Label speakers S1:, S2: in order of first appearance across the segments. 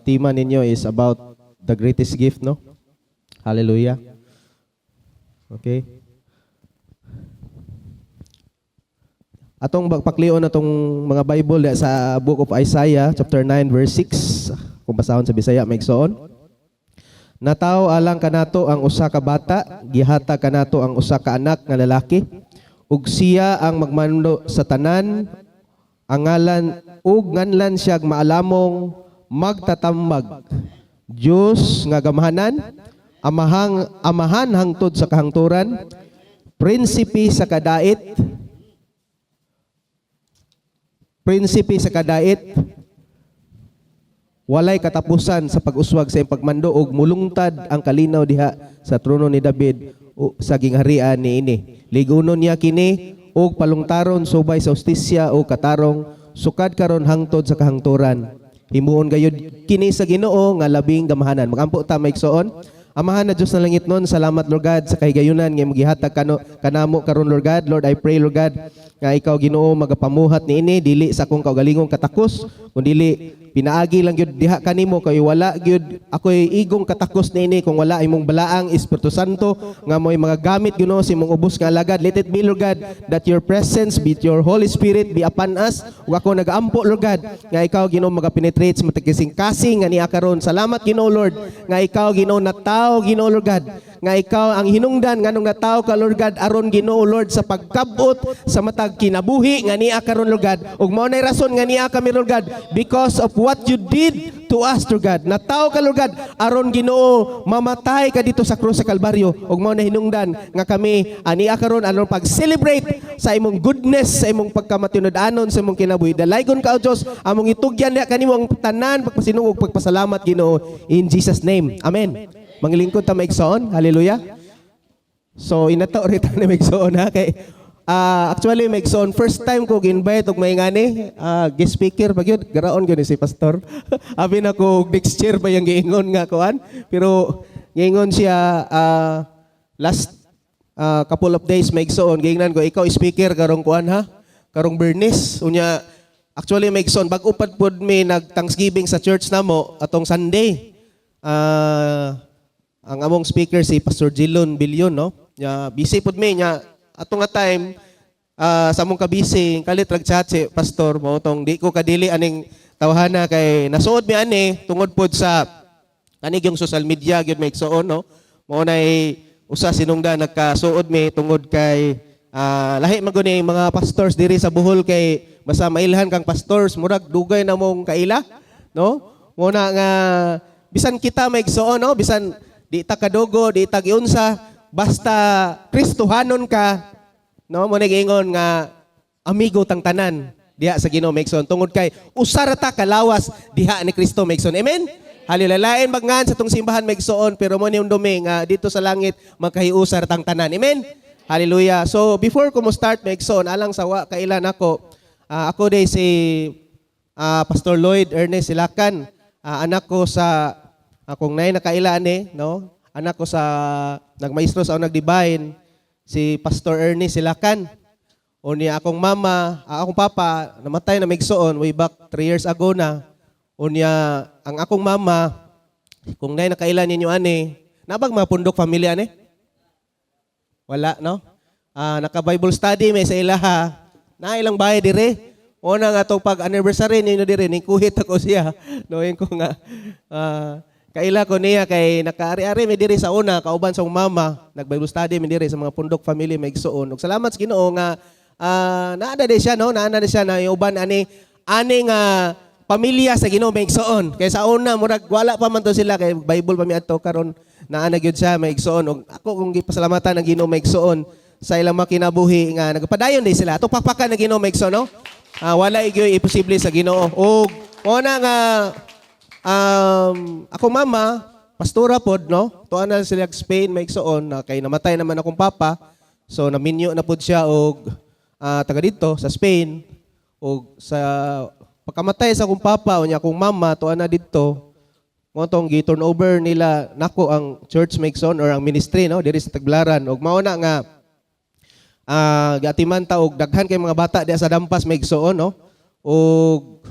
S1: Tema ninyo is about the greatest gift, no? Hallelujah. Okay. Atong paklion na tong mga Bible diha sa Book of Isaiah chapter 9 verse 6. Kung basahon sa Bisaya, may igsoon. Natawo alang kanato ang usa ka bata, gihatag kanato ang usa ka anak nga lalaki, ug siya ang magmando sa tanan, ang ngalan ug nganlan siya maalamong, magtatambag, Dios nga gamhanan, Amahang Amahan hangtod sa kahangturan, Prinsipe sa kadait, Prinsipe sa kadait, walay katapusan sa pag-uswag sa iyang pagmando ug mulungtad ang kalinaw diha sa trono ni David o sa gingharian niini. Ligunon niya kini ug palungtaron subay sa hustisya o katarong sukad karon hangtod sa kahangturan. Himuon gayud kini sa Ginoo nga labing gamhanan. Magampo ta, mga igsoon. Amahan na Diyos na langit nun, salamat, Lord God, sa kahigayunan nga imong gihatag kano kanamo karon, Lord God. Lord, I pray, Lord God, nga ikaw, Ginoo, magapamuhat niini, dili sa akong kaugalingong katakos kundili pinaagi lang gyud diha kanimo, kay wala gyud ako'y igong katakos niini kung wala imong balaang Espiritu Santo nga mo'y mga gamit, Ginoo, sa imong ubos nga alagad. Let it be, Lord God, that your presence be, your Holy Spirit be upon us. Ug ako nagaampo, Lord God, nga ikaw, Ginoo, magapenetrate sa matag kasing nga niya karon. Salamat, Ginoo Lord, nga ikaw, Ginoo, natawo, Ginoo Lord God, nga ikaw ang hinungdan nganong natawo ka, Lord God, aron, Ginoo Lord, sa pagkabot sa matag kinabuhi nga niya karon, Lord God. Ug mao nay rason nga niya kami, Lord God, because of what you did to us, Lord God. Natawo ka, Lord God, aron, Ginoo, mamatay ka dito sa krus sa Kalbaryo, ug mao na hinungdan nga kami ania karon aron pag-celebrate sa imong goodness, sa imong pagkamatinud-anon sa imong kinabuhi. Dalaygon ka, O Dios. Among itugyan diha kanimo ang tanan, pagpasinungog, pagpasalamat, Ginoo, in Jesus' name. Amen. Manglingkod ta, maigsoon. Hallelujah. So inato rin ni maigsoon ha, kay actually, maigsoon, first time ko gi-invite og may ngani guest speaker pa gyud, garaon gyud ni si pastor. Abi na ko next year pa yung giingon nga kuan, pero giingon siya last couple of days, maigsoon, giingnan ko, "Ikaw speaker karong kuan ha, karong Bernis." Unya actually, maigsoon, bag-o pad pod mi nag Thanksgiving sa church namo atong Sunday. Ang among speaker si Pastor Jilon Bilyon, no? Nya busy pud mi nya ato nga time, sa among kabisi kalit rag chat si pastor mo tong di ko kadili aning tawhana kay nasuod mi ani tungod pod sa kanig yung social media gyud, may igsoon, no? Mao nay usa sinungda nagkasuod mi tungod kay lahi man gud ni mga pastors diri sa Bohol, kay basta mailhan kang pastors, murag dugay na mong kaila, no? Mo na nga bisan kita, may igsoon, no, bisan di ta kadugo, di ta giunsa, basta Kristohanon ka, no, mo nag-ingon nga amigo tang tanan diha sa Ginoo, maigsoon, tungod kay usa ra ta kalawas diha ni Kristo, maigsoon. Amen. Hallelujah. Lain magngan sa tong simbahan, maigsoon, pero mo ni dumi nga dito sa langit magkahiusa ra tang tanan. Amen. Hallelujah. So before ko mo start, maigsoon, alang sa wa kailan ako, ako day si Pastor Lloyd Ernest Silakan. Anak ko sa akong nay nakaila ani, no? Anak ko sa nagmaestro sa Unag Divine, si Pastor Ernie Silakan. O niya akong mama, akong papa, namatay na, maigsoon, way back 3 years ago na. O niya, ang akong mama, kung nay nakaila ninyo ani, nabag mga pundok family ani? Wala, no? Naka-Bible study may sa ilaha. Na ilang bahay dire. Una nga itong pag anniversary ninyo dire, ning kuhit ako siya. No, yun ko nga kaila ko niya kay nakaari-ari mi diri sa una kauban sa akong mama, nag-Bible study mi diri sa mga pundok family, may igsuon. Ug salamat sa Ginoo nga naa na siya, no, naa na siya na uban ani ani nga pamilya sa Ginoo, may igsuon. Kay sa una murag wala pa man to sila kay Bible pa mi adto, karon naa na gyud siya, may igsuon. Ug ako kung gipasalamatan ang Ginoo, may igsuon, sa ilang mga kinabuhi nga nagpadayon din sila. Ato pakpakan ang Ginoo, may igsuon, no? Wala igyoy imposible sa Ginoo. Ug mo na nga ako mama, pastora pod, no? Tuan na sila Spain, may igsuon, na kay namatay naman akong papa. So naminyo na pod siya og taga dito sa Spain, og sa pagkamatay sa akong papa unya akong mama tuan na didto, mo tong gi-turn over nila nako ang church, may igsoon, or ang ministry, no, diri sa Tagbilaran. Og mao na nga giatiman ta og daghan kay mga bata diha sa Dampas, may igsoon, no? Og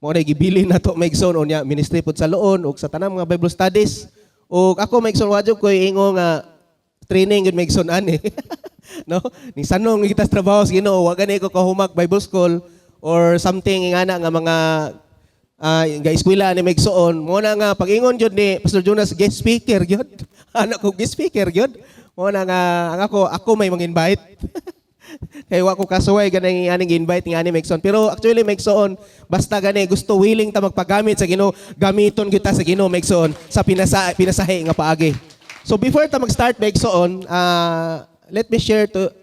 S1: Mao na gibilin nato, mga igsoon. Unya ministry pud sa Loon ug sa tanang mga Bible studies. Ug ako, mga igsoon, wa jud ko ingo nga training gud, mga igsoon, ani, no? Ni sanong kita sa trabaho sa Ginoo, wa gani ko kahumag Bible school or something ingana nga mga ga eskwela ni, mga igsoon. Mao na nga pag-ingon jud ni Pastor Jonas, guest speaker gyud. Ano ko, guest speaker gyud. Mao na nga ang ako may mang-invite. Kay wa ko kasuway ganang aning invite nga ani, mga igsoon. Pero actually, mga igsoon, basta gani gusto, willing ta magpagamit sa Ginoo, gamiton kita sa Ginoo, mga igsoon, sa pinasahi nga paagi. So before ta mag-start, mga igsoon, let me share to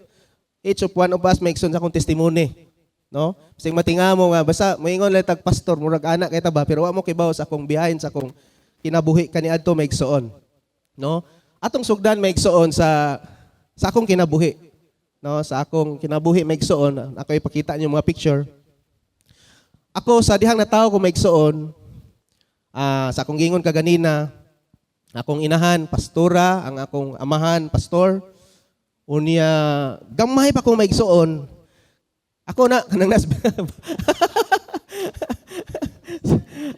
S1: each of one of us, mga igsoon, sa akong testimony. No? Bisag matinga mo nga basta moingon lang tag pastor, murag anak kay ta ba, pero wa mo kibaw sa akong behind sa akong kinabuhi kaniadto, mga igsoon. No? Atong sugdan, mga igsoon, sa akong kinabuhi. No, sa akong kinabuhi, mga igsoon, ako ipakita niyo mga picture. Ako sa dihang natawo ko, mga igsoon, sa akong gingon kaganina, akong inahan pastora, ang akong amahan pastor. Unya gamay pa ko, mga igsoon. Ako na kanang nas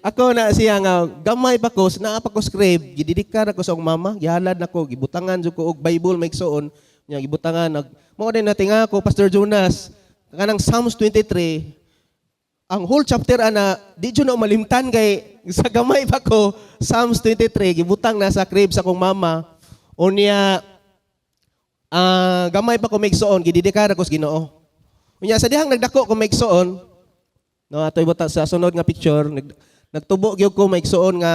S1: Ako na siya nga gamay pa ko, naa pa ko sa crib, gidedikar ako sa akong mama, gihalad nako, gibutangan jud ko og Bible, mga igsoon, nya gibutangan nag mao din natinga ko, Pastor Jonas, kanang Psalms 23, ang whole chapter ana di jud na malimtan kay sa gamay pa ko. Psalms 23 gibutang na sa crib sa akong mama. Unya gamay pa ko, mga igsoon, gidedikar ako sa Ginoo. Unya sa dihang nagdako ko, mga igsoon, no, ato ibutang sa sunod nga picture, nagtubo gyud ko, mga igsoon, nga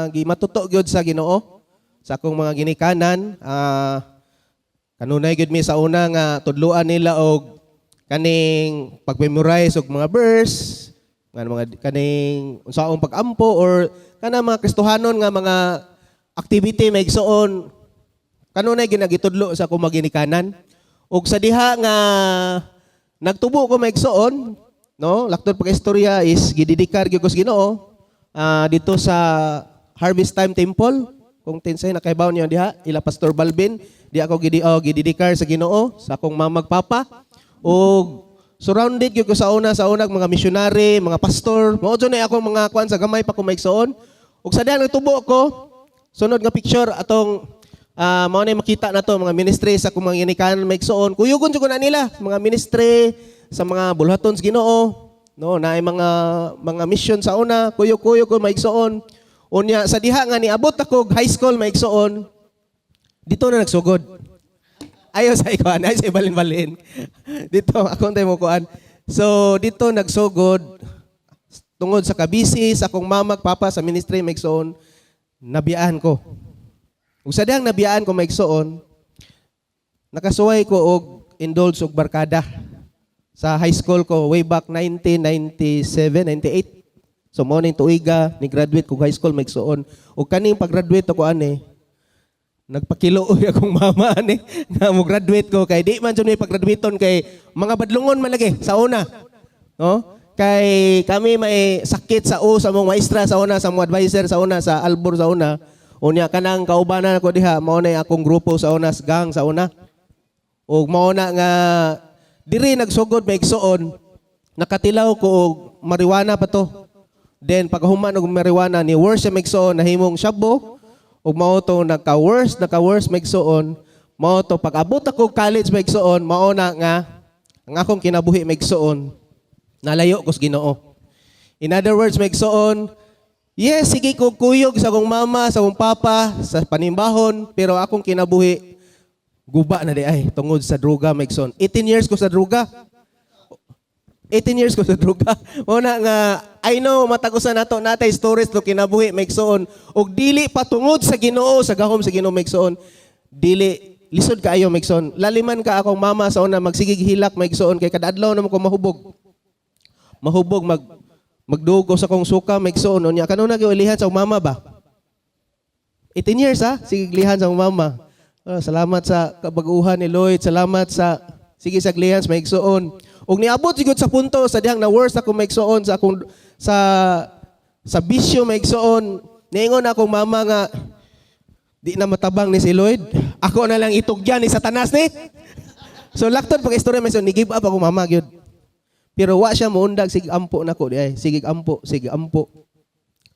S1: gimatuto gyud sa Ginoo sa akong mga ginikanan. Kanunay gyud mi sa una nga tudluan nila og kaning pag-memorize og mga verse, nga mga kaning unsaong pag-ampo or kana mga Kristohanon nga mga activity, mga igsoon, kanunay ginagitudlo sa akong mga ginikanan. Ug sa diha nga nagtubo ko, mga igsoon, no, laktod pag istorya is gidedikar gyud ko sa Ginoo dito sa Harvest Time Temple. Kung tinsay nakaibaw niyo diha, ila Pastor Balvin, di ako gidedikar sa Ginoo sa akong mamag papa. Ug surrounded gyud ko sa unag mga missionary, mga pastor. Mao jud na akong mga kuan sa gamay pa ko, mga igsoon. Ug sa diha nagtubo ko, sunod nga picture atong mao na makita na to mga ministry sa akong mga ginikanan, mga igsoon. Kuyugon jud ko na nila mga ministry sa mga bulhaton sa Ginoo. No, naay mga mission sa una, kuyog-kuyog ko, mga igsoon. Unya sa diha nga niabot ako og high school, mga igsoon, dito na nagsugod. Ayaw sa ikuan, ayaw sa ibalin-balin. Dito, ako tayo mo kuan. So, dito nagsugod, tungod sa kabisi, sa akong mamag, papa, sa ministry, mga igsoon, nabiyaan ko. Ug sa dihang nabiyaan ko, mga igsoon, nakasuway ko og indulge og barkada sa high school ko way back 1997, 98. So mao ning tuiga ni graduate ko high school, mga igsoon. Ug kaning pag-graduate ako ani, nagpakilo oy akong mama ani nga mo graduate ko kay di man jud mi pag-graduateon kay mga badlongon man lagi sa una. No? Kay kami may sakit sa u sa mong maestra sa una, sa mong advisor sa una, sa albor sa una. Unya kanang kaubanan ako diha mao na akong grupo sa una, sa gang sa una. Ug mao na nga diri nagsugod, mga igsoon, nakatilaw ko og marijuana pa to. Then paghuman og marijuana ni worse siya, mga igsoon, nahimong shabu ug mao to naka-worse, mga igsoon. Mao to pag abot ako og college, mga igsoon, mao na nga ang akong kinabuhi, mga igsoon, nalayo ko sa Ginoo. In other words, mga igsoon, yes, sige ko kuyog sa akong mama, sa akong papa, sa panimbahon, pero akong kinabuhi guba na di ay tungod sa droga, mga igsoon. 18 years ko sa droga. 18 years ko sa droga. Muna nga, I know, matagusan nato natay stories to kinabuhi, mga igsoon. Og dili patungod sa Ginoo, sa gahom sa Ginoo, mga igsoon. Dili, lisod kaayo, mga igsoon. Laliman ka akong mama sa una magsigig hilak, mga igsoon, kay kada adlaw naman ko mahubog. Mahubog magdugo sa akong suka, mga igsoon. Unya kanuna gyud sa akong mama ba? 18 years ha, sige glihan sa akong mama. Ah, salamat sa kabaguhan ni Lloyd, salamat sa sige sa glihan sa mga igsoon. Ug niabot sigud sa punto sa dihang na worst ako, mga igsoon, sa akong sa bisyo, mga igsoon. Niingon akong mama nga di na matabang ni si Lloyd. Ako na lang itugyan ni Satanas ni. So laktod pag istorya, mga igsoon, ni give up ako mama gyud. Pero wa siya moundag, sige ampo nako di ay, sige ampo, sige ampo.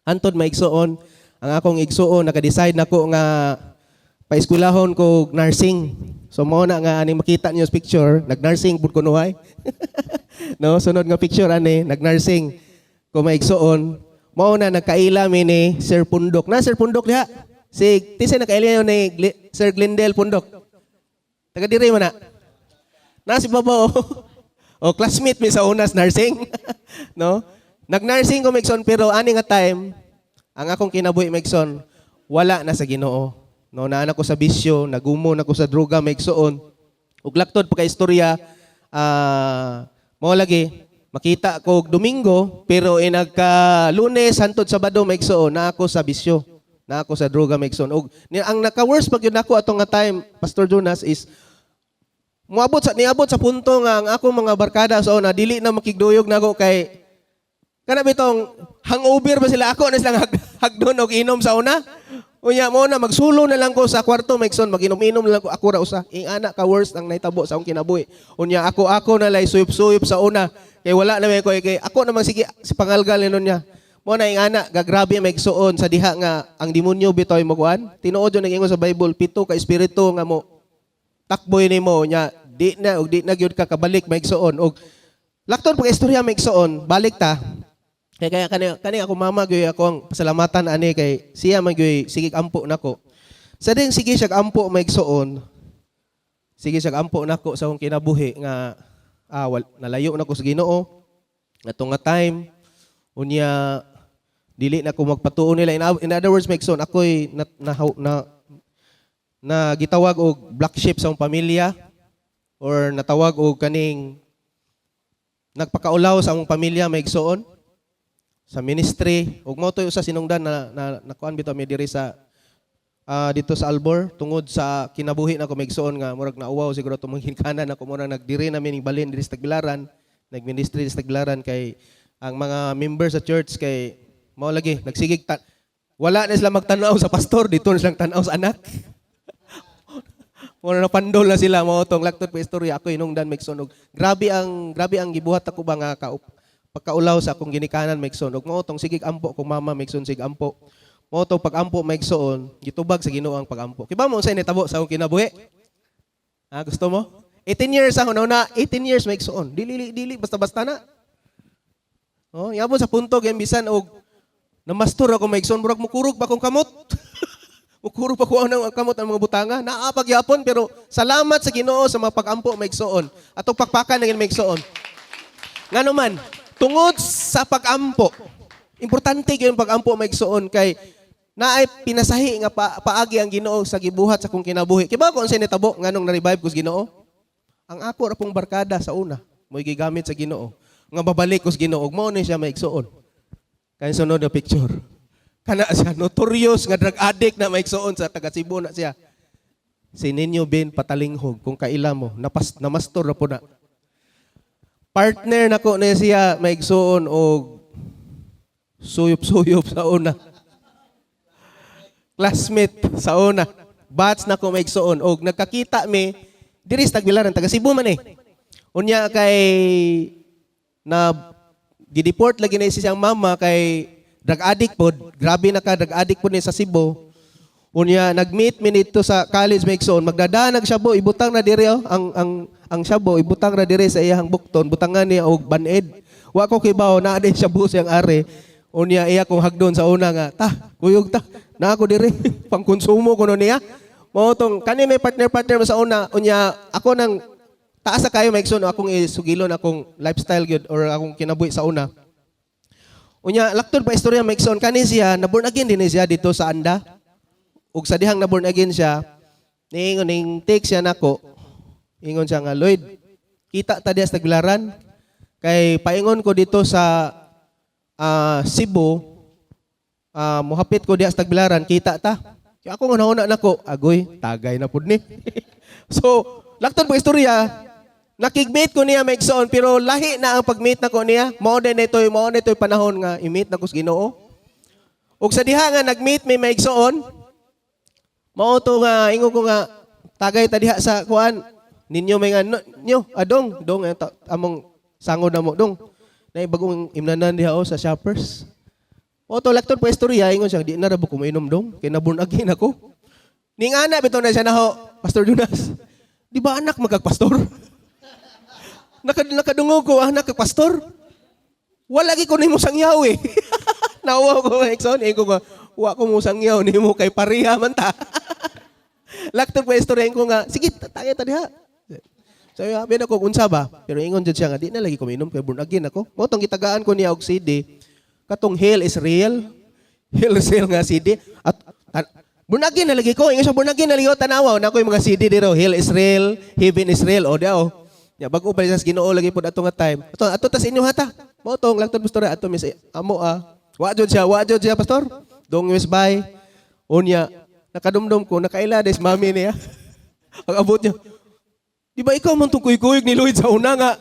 S1: Hantod maigsuon, ang akong igsuon naka-decide nako nga paeskwelahon ko og nursing. So mao na nga ani makita niyo sa picture, nag-nursing pud ko nuhay. No, sunod nga picture ani, nag-nursing ko, maigsuon. Mao na nagkaila mi ni Sir Pundok. Na Sir Pundok diha. Si tisa nakaila ni Sir Glendale Pundok. Taga diri man na. Na si Baba, oh. O classmate mi sa unas nursing. No? Nag-nursing ko, maigsoon, pero ani nga time ang akong kinabuhi, maigsoon, wala na sa Ginoo. No, naa na ko sa bisyo, nagumo na ko sa droga, maigsoon. Ug laktod pa istorya, mao lagi makita ko og Domingo, pero inagka Lunes hantod Sabado, maigsoon, na ako sa bisyo. Na ako sa droga, maigsoon. Ug ang naka-worst pag yun ako atong nga time, Pastor Jonas, is muabot sa niabot sa punto nga ang akong mga barkada sa una dili na makigduyog nako kay kana bitong hangover ba sila, ako na silang hagdon og inom sa una. Unya mo na magsulo na lang ko sa kwarto, maigsoon, maginom-inom na lang ko, ako ra usa. Ing ana ka worst ang nahitabo sa akong kinabuhi. Unya ako ako na lay suyop-suyop sa una kay wala na may ko, kay ako naman sige si pangalgal ni niya. Mo na ing ana gagrabe, maigsoon, sa diha nga ang demonyo bitoy mo kuan. Tinuod yun nag-ingon sa Bible, pito ka espiritu nga mo takboy nimo nya di na og di na gyud ka kabalik, maigsoon. Og lakton pag istorya, maigsoon, balik ta kay kaya kani kani ako mama gyud ako ang pasalamatan ani kay siya man gyud sige ampo nako. Sa ding sige siya ampo, maigsoon, sige siya ampo nako sa akong kinabuhi nga nalayo na ko sa Ginoo ato nga time. Unya dili na ko magpatuo nila. In other words, maigsoon, ako'y na, na, na, na gitawag og black sheep sa akong pamilya or natawag og kaning nagpakaulaw sa among pamilya, maigsoon, sa ministry. Ug mao to'y usa sinungdan na nakuan bitaw mi diri sa dito sa Albor tungod sa kinabuhi na ko, maigsoon, nga murag nauwaw siguro tumong ginikanan ako, murag nagdiri na mi ning balin diri sa Tagbilaran, nagministry sa Tagbilaran kay ang mga member sa church kay mao lagi nagsigig wala na sila magtan-aw sa pastor, dito na silang tan-aw sa anak. Mura na pandol na sila. Mao tong laktod pa istorya, ako hinungdan, maigsoon, og grabe ang gibuhat ako ba nga pagkaulaw sa akong ginikanan, maigsoon. Og mao tong sige ampo kong mama, maigsoon, sige ampo. Mao tong pag-ampo, maigsoon, gitubag sa Ginoo ang pag-ampo. Kibaw mo unsay nitabo sa akong kinabuhi? Ha, gusto mo? 18 years ako na, 18 years, maigsoon. Dili dili, dili basta-basta na. Oh, yabot sa punto kay bisan og namastur ako, maigsoon, murag mukurog pa akong kamot. Mukurog pa ko ang kamot ang mga butanga. Naa pagyapon, pero salamat sa Ginoo sa mga pag-ampo, maigsoon. Atong pakpakan ng maigsoon. Ngano man, tungod sa pag-ampo, importante kaayo pag-ampo, maigsoon, kay naay pinasahi nga paagi ang Ginoo sa gibuhat sa akong kinabuhi. Kibaw ko unsay nitabo nganong na-revive ko sa Ginoo? Ang ako ra pong barkada sa una, mo'y gigamit sa Ginoo. Nga babalik ko sa Ginoo, mao ni siya, maigsoon. Kay sunod na picture. Kana siya, notorious nga drug addict na, maigsoon, sa taga Cebu na siya. Si Ninyo Ben Patalinghog, kung kaila mo, namastor na po na. Partner na ko na siya, maigsoon, og suyop-suyop sa una. Classmate sa una. Batch na ko, maigsoon. Og nagkakita mi diri sa Tagbilaran, taga Cebu man eh. Unya kay na gideport lagi na siyang mama kay drug addict pod, grabe na ka drug addict pod ni sa Cebu. Unya nag-meet mi nito sa college, maigsoon, magdadanag shabu, ibutang na diri oh, ang shabu ibutang na diri sa iyang bukton, butangan niya og baned. Wa ko kibaw naa din shabu siyang are. Unya iya kong hagdon sa una nga, ta, kuyog ta, na ako diri, pangkonsumo kuno niya. Mao tong kani may partner-partner mo sa una, unya ako nang taas sa kayo, maigsoon, akong isugilon akong lifestyle gyud or akong kinabuhi sa una. Unya laktod pa istorya, maigsoon, kani siya na born again din siya dito sa Anda. Ug sa dihang na born again siya, niingon ning take siya nako. Ingon siya nga, "Lloyd, kita ta diya sa Tagbilaran kay paingon ko dito sa Cebu, muhapit ko diya sa Tagbilaran, kita ta." Kaya ako nga nako, agoy, tagay na pud ni. So, laktod pa istorya, nakig-meet ko niya, maigsoon, pero lahi na ang pag-meet nako niya. Mao na ito'y panahon nga i-meet na ko sa Ginoo. Ug sa diha nga nag-meet mi, maigsoon, mao to nga ingon ko nga tagay ta diha sa kuan ninyo may nga no, nyo adong dong among Sangod na mo dong. Naay bagong imnanan diha oh sa Shoppers. O to lakton pa istorya, ingon siya, "Di na ra ko mainom dong, kay na-born again ako." Ning ana bitaw na siya naho, Pastor Jonas. "Di ba anak magkag pastor? Nakadungog ko anak kag pastor. Wala gi ko nimo sangyaw eh." Nauwaw ko, Exxon, ingon ko, "Wa ko mo sangyaw nimo kay pareha man ta." Lakton pa istorya ko nga, "Sige, tayo ta diha." Sabi, abi na ko unsa ba? Pero ingon jud siya nga, "Di na lagi ko minom kay born again ako." Mao tong gitagaan ko niya og CD, katong Hell is Real. Hell is Real nga CD. At born again na lagi ko. Ingon siya, "Born again na lagi ko." Tanawa na ko yung mga CD diro. Hell is Real, Heaven is Real. O di o. Ya, bago pa sa Ginoo lagi pod ato nga time. Ato ato tas inyo hata. Mao tong lakton pastor ato mis amo ah. Wa jud siya, pastor. Dong mis bay. Unya nakadumdum ko nakaila des mami niya. Ang abot niya. "Di ba ikaw man tong kuy-kuyog ni Lloyd sa una nga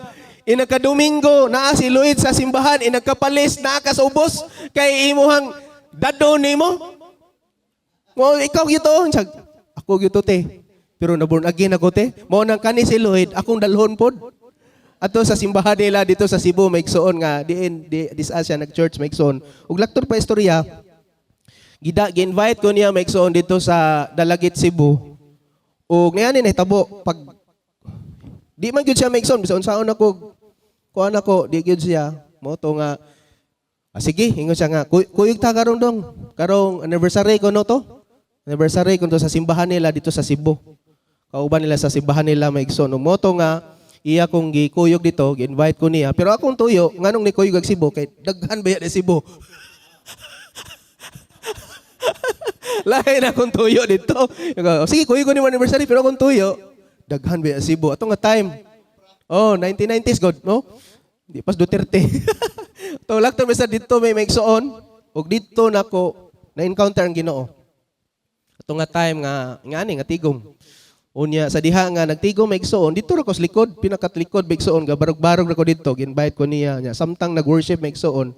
S1: inagka-Domingo naa si Lloyd sa simbahan, inagkapalis naa ka sa ubos kay imuhang dado nimo? Mo ikaw gito." Sag, "Ako gito te. Pero na born again ako te. Mao nang kani si Lloyd akong dalhon pod." Ato sa simbahan nila dito sa Cebu may igsoon nga diin di dis Asia nag-church may igsoon. Ug laktor pa istorya, gida gi-invite ko niya may igsoon dito sa Dalagit, Cebu. Ug ngayani nahitabo pag di man gyud siya may igsoon bisan unsaon ako kuan ako di gyud siya mo to nga ah, sige ingon siya nga kuyog ta karon dong, karong anniversary ko no to, anniversary ko to sa simbahan nila dito sa Cebu, kauban nila sa simbahan nila may igsoon. Ug mo to nga iya kong gikuyog dito, gi-invite ko niya, pero akong tuyo nganong ni kuyog ag Cebu kay daghan ba ya Cebu. Lahi na akong tuyo dito. Sige, kuyog ko ni anniversary, pero akong tuyo daghan ba ya Cebu ato nga time. Oh, 1990s god, no? Di pas Duterte. To lakto bisa dito may maigsoon ug dito nako na-encounter ang Ginoo. Ato nga time nga ngani nga tigom. Unya sa diha nga nagtigom may igsoon dito ra ko sa likod, pinakatlikod may igsoon, gabarog-barog ra ko dito, gi-invite ko niya. Nya samtang nag-worship may igsoon.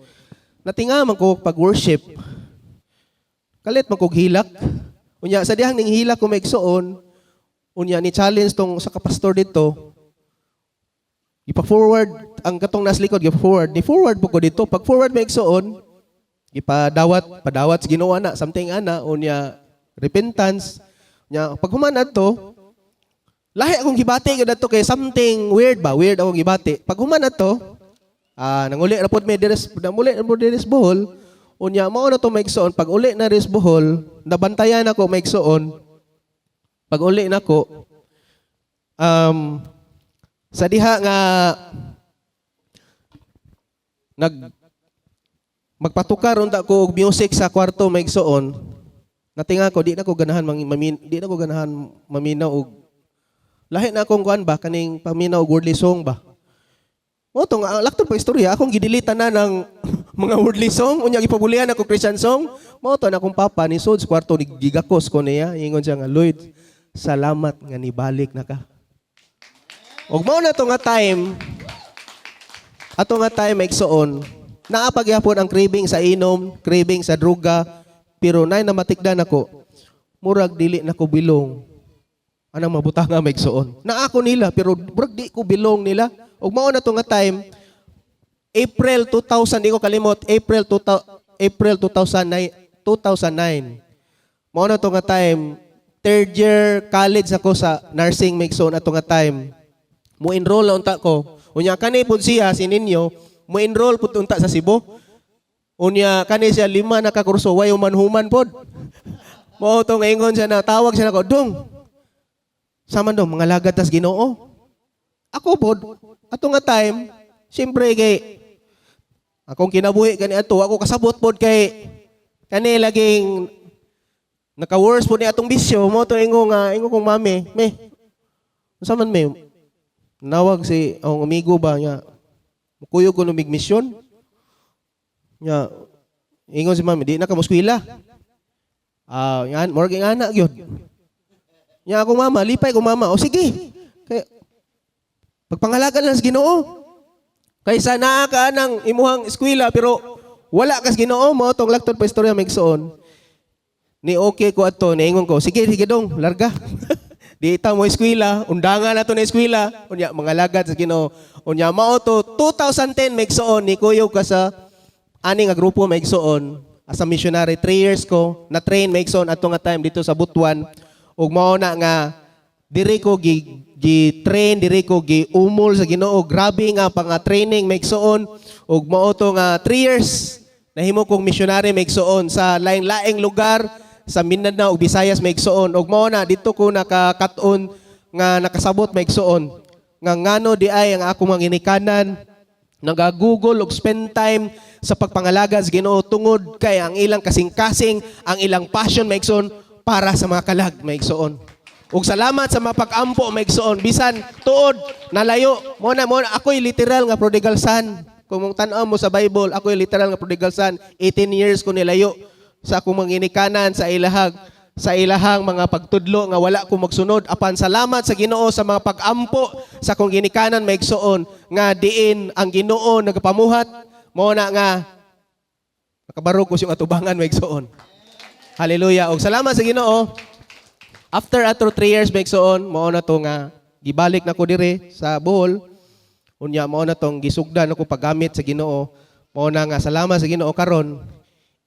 S1: Natinga man ko pag worship. Kalit man kog hilak. Unya sa dihang ning hilak ko may igsoon, unya ni challenge tong sa kapastor dito. Ipa-forward ang katong nas likod, gipa-forward. Ni forward po ko dito. Pag forward may igsoon, ipadawat, padawat sa Ginoo ana, something ana, unya repentance. Nya pag human adto, lahi akong gibati gyud adto kay something weird ba, weird akong gibati. Pag human adto, ah nanguli ra pod mi diri, nanguli ra pod diri sa Bohol. Unya mao na to may igsoon, pag uli na ris Bohol, nabantayan ako may igsoon. Pag uli nako sa diha nga nag magpatukar unta ko og music sa kwarto may igsoon, natinga ko di na ko ganahan di na ko ganahan maminaw og lahi na akong kuan ba, kaning paminaw og worldly song ba. Mo to nga lakton pa istorya, akong gidilita na ng mga worldly song, unya gipabulihan ako Christian song. Mo to na akong papa ni sud sa kwarto ni gigakos ko niya, ingon siya nga, "Lloyd, salamat nga nibalik na ka." Ug mao na to nga time, ato nga time igsoon, naa pagyapon ang craving sa inom, craving sa droga, pero nay namatikdan ako, murag dili na ko belong. Anang mabutang nga maigsoon. Naa ko nila pero murag di ko belong nila. Ug mao na to nga time, April 2000, di ko kalimot, April 2000, April 2009, 2009. Mao na to nga time, third year college ako sa nursing maigsoon ato nga time. Mo enroll na unta ko. Unya kani pud siya si ninyo, mo enroll pud unta sa Cebu. Unya kani siya lima na ka kurso, way human-human pod. Mao to nga ingon siya na tawag siya nako, "Dong. Sama dong mga lagad tas Ginoo." Ako pod ato nga time, siyempre kay akong kinabuhi kani ato, ako kasabot pod kay kani laging naka-worse pod ni atong bisyo. Mo to ingo nga ingo kong mami, "Me, unsa man me? Nawag si akong amigo ba nga mukuyog ko no mig misyon." Nya ingon si mami, "Di na ka mo. Ah, yan, murag yung anak gyud. Nya akong mama, lipay kong mama. "O sige. Kay pagpangalagan lang sa Ginoo. Kaysa naa ka ng imuhang eskwela pero wala kas Ginoo." Mo tong laktod pa istorya may igsoon. Ni okay ko ato, niingon ko, "Sige, sige dong, larga." Di ta mo eskwela, undangan nato na eskwela, unya mga lagad sa Ginoo. Unya mao to 2010, maigsoon, ni kuyog ka sa ani nga grupo, maigsoon, as a missionary. 3 years ko na train, maigsoon, ato nga time dito sa Butuan. Ug mao na nga diri ko gi train, diri ko gi umol sa Ginoo. Grabe nga panga training, maigsoon. Ug mao to nga 3 years nahimo kong missionary, maigsoon, sa laing-laing lugar sa Mindanao ug Visayas, maigsoon. Ug mao na dito ko nakakat-on nga nakasabot, maigsoon, nga ngano di ay ang akong mga ginikanan nagagugol og spend time sa pagpangalaga sa Ginoo, tungod kay ang ilang kasing-kasing, ang ilang passion, maigsoon, para sa mga kalag, maigsoon. Ug salamat sa mga pag-ampo, maigsoon, bisan tuod nalayo mo na mo. Ako'y literal nga prodigal son. Kung mong tan-aw mo sa Bible, ako'y literal nga prodigal son. 18 years ko nilayo sa akong mga ginikanan sa ilahang mga pagtudlo nga wala ko magsunod. Apan salamat sa Ginoo sa mga pag-ampo sa akong ginikanan, maigsoon, nga diin ang Ginoo nagapamuhat. Mo na nga makabarog ko siyang atubangan, maigsoon. Hallelujah. Og salamat sa Ginoo, after ato 3 years, maigsoon, mao na to nga gibalik na ko dire sa Bohol. Unya mao na tong gisugdan ako paggamit sa Ginoo. Mao na nga salamat sa Ginoo, karon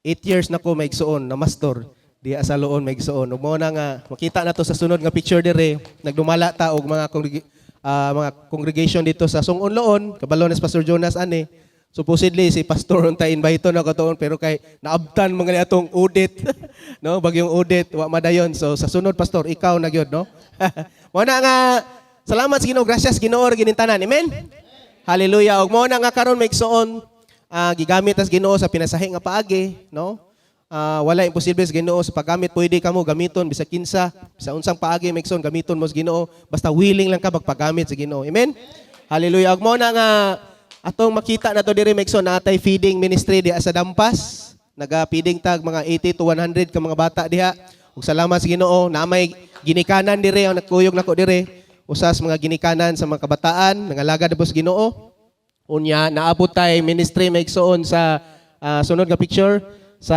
S1: 8 years na ko, maigsoon, na mastor diha sa Loon, maigsoon. Ug mao na nga makita na to sa sunod nga picture dire, nagdumala ta og mga congregation dito sa Sungon Loon. Kabalo ni Pastor Jonas ani. Supposedly si Pastor unta invite na katoon, pero kay naabtan mga ni atong audit, no, bagyong audit, wa madayon. So sa sunod, Pastor, ikaw na gyud, no? Mao na nga salamat sa Ginoo, gracias Ginoo ginintanan. Amen. Hallelujah. Ug mao na nga karon, maigsoon, gigamit tas Ginoo sa pinasahi nga paagi, no? Wala imposible sa Ginoo sa paggamit. Pwede kamo gamiton bisag kinsa, sa unsang paagi, maigsoon, gamiton mo sa Ginoo basta willing lang ka magpagamit sa Ginoo. Amen. Hallelujah. Ug mao na nga atong makita na to diri, maigsoon, natay feeding ministry diha sa Dampas. Naga-feeding tag mga 80 to 100 ka mga bata diha. Ug salamat sa Ginoo na may ginikanan dire ang nagkuyog nako dire. Usa sa mga ginikanan sa mga kabataan nangalagad na po sa Ginoo. Unya naabot tay ministry, maigsoon, sa sunod nga picture sa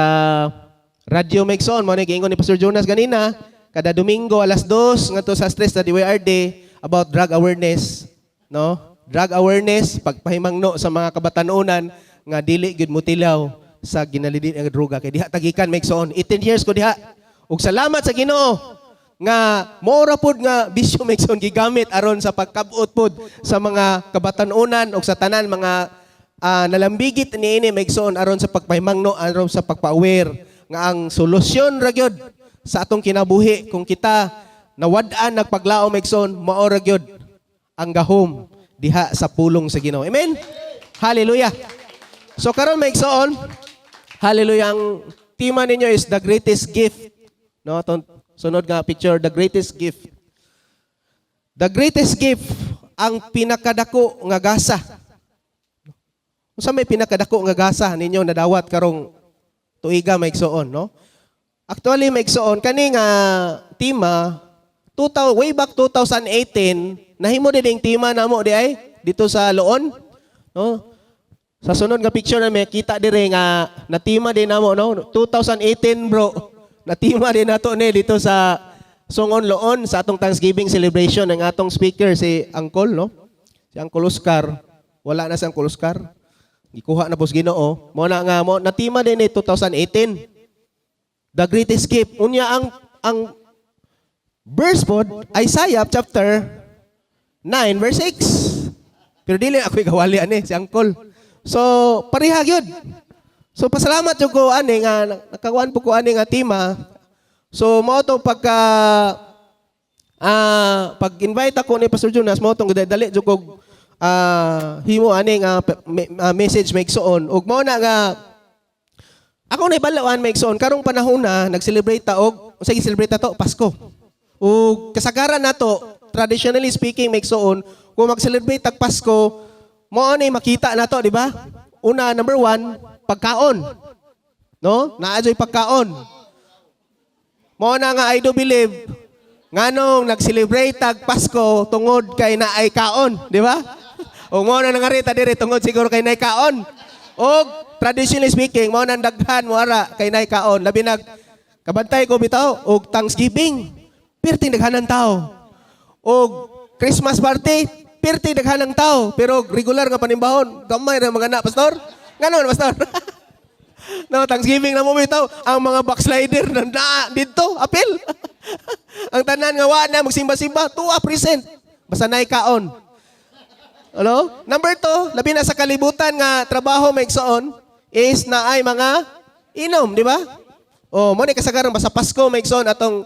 S1: radyo, maigsoon. Mo ni giingon ni Pastor Jonas ganina, kada Domingo alas 2 ngadto sa stress sa DYRD about drug awareness, no? Drug awareness, pagpahimangno sa mga kabatanunan nga dili gyud motilaw sa ginalidin nga droga kay diha tagikan, maigsoon. 18 years ko diha. Ug salamat sa Ginoo nga mora pod nga bisyo, maigsoon, gigamit aron sa pagkabot pod sa mga kabatanunan ug sa tanan mga nalambigit niini, maigsoon, aron sa pagpahimangno, aron sa pagpa-aware nga ang solusyon ra gyud sa atong kinabuhi kung kita nawad-an nagpaglaom, maigsoon, mao ra gyud ang gahom diha sa pulong sa Ginoo. Amen. Hallelujah. So karon, maigsoon, hallelujah, ang tema ninyo is the greatest gift, no? Atong sunod nga picture, the greatest gift. The greatest gift, ang pinakadako nga gasa. Unsa may pinakadako nga gasa ninyo nadawat karong tuiga, maigsoon, no? Actually, maigsoon, kani nga tema 2000, way back 2018 nahimo din ang tema namo di ay dito sa Loon, no? Sa sunod nga picture na may kita dire nga natima din namo, no? 2018, bro. Natima din nato ni dito sa Sungon Loon sa atong Thanksgiving celebration. Ang atong speaker si Uncle, no? Si Uncle Oscar. Wala na si Uncle Oscar. Gikuha na po sa Ginoo. Mo na nga mo natima din ni 2018. The greatest gift. Unya ang verse pod Isaiah chapter 9 verse 6. Pero dili ako gawali ani si Uncle. So pareha gyud. So pasalamat jud ko ani nga nakakuan po ko ani nga tema. So mao to pagka pag-invite ako ni Pastor Jonas, mao tong dali jud ko himo ani nga message, maigsoon. Ug mao na nga ako naibalawan, maigsoon, karong panahon na nag-celebrate ta og unsay gi-celebrate ta to? Pasko. Ug kasagaran nato, traditionally speaking, maigsoon, kung mag-celebrate tag Pasko, mao ni makita nato, di ba? Una, number one, pagkaon. No? Naa joy pagkaon. Mao na nga I do believe nganong nag-celebrate tag Pasko tungod kay naay kaon, di ba? O mao na nangarita dire tungod siguro kay naay kaon. Og traditionally speaking, mao nang daghan mo ara kay naay kaon. Labi nag kabantay ko bitaw og Thanksgiving. Perting daghanan tao. Og Christmas party, pirti daghan ang tao, pero regular nga panimbahon, gamay ra mga na, Pastor. Ngano, Pastor? No, Thanksgiving na mo bitaw, ang mga backslider na naa didto, apil. Ang tanan nga wa na magsimba-simba, tuwa present. Basta naay kaon. Ano? Number 2, labi na sa kalibutan nga trabaho, mga igsoon, is naay mga inom, di ba? Oh, mo ni kasagaran basta Pasko, mga igsoon, atong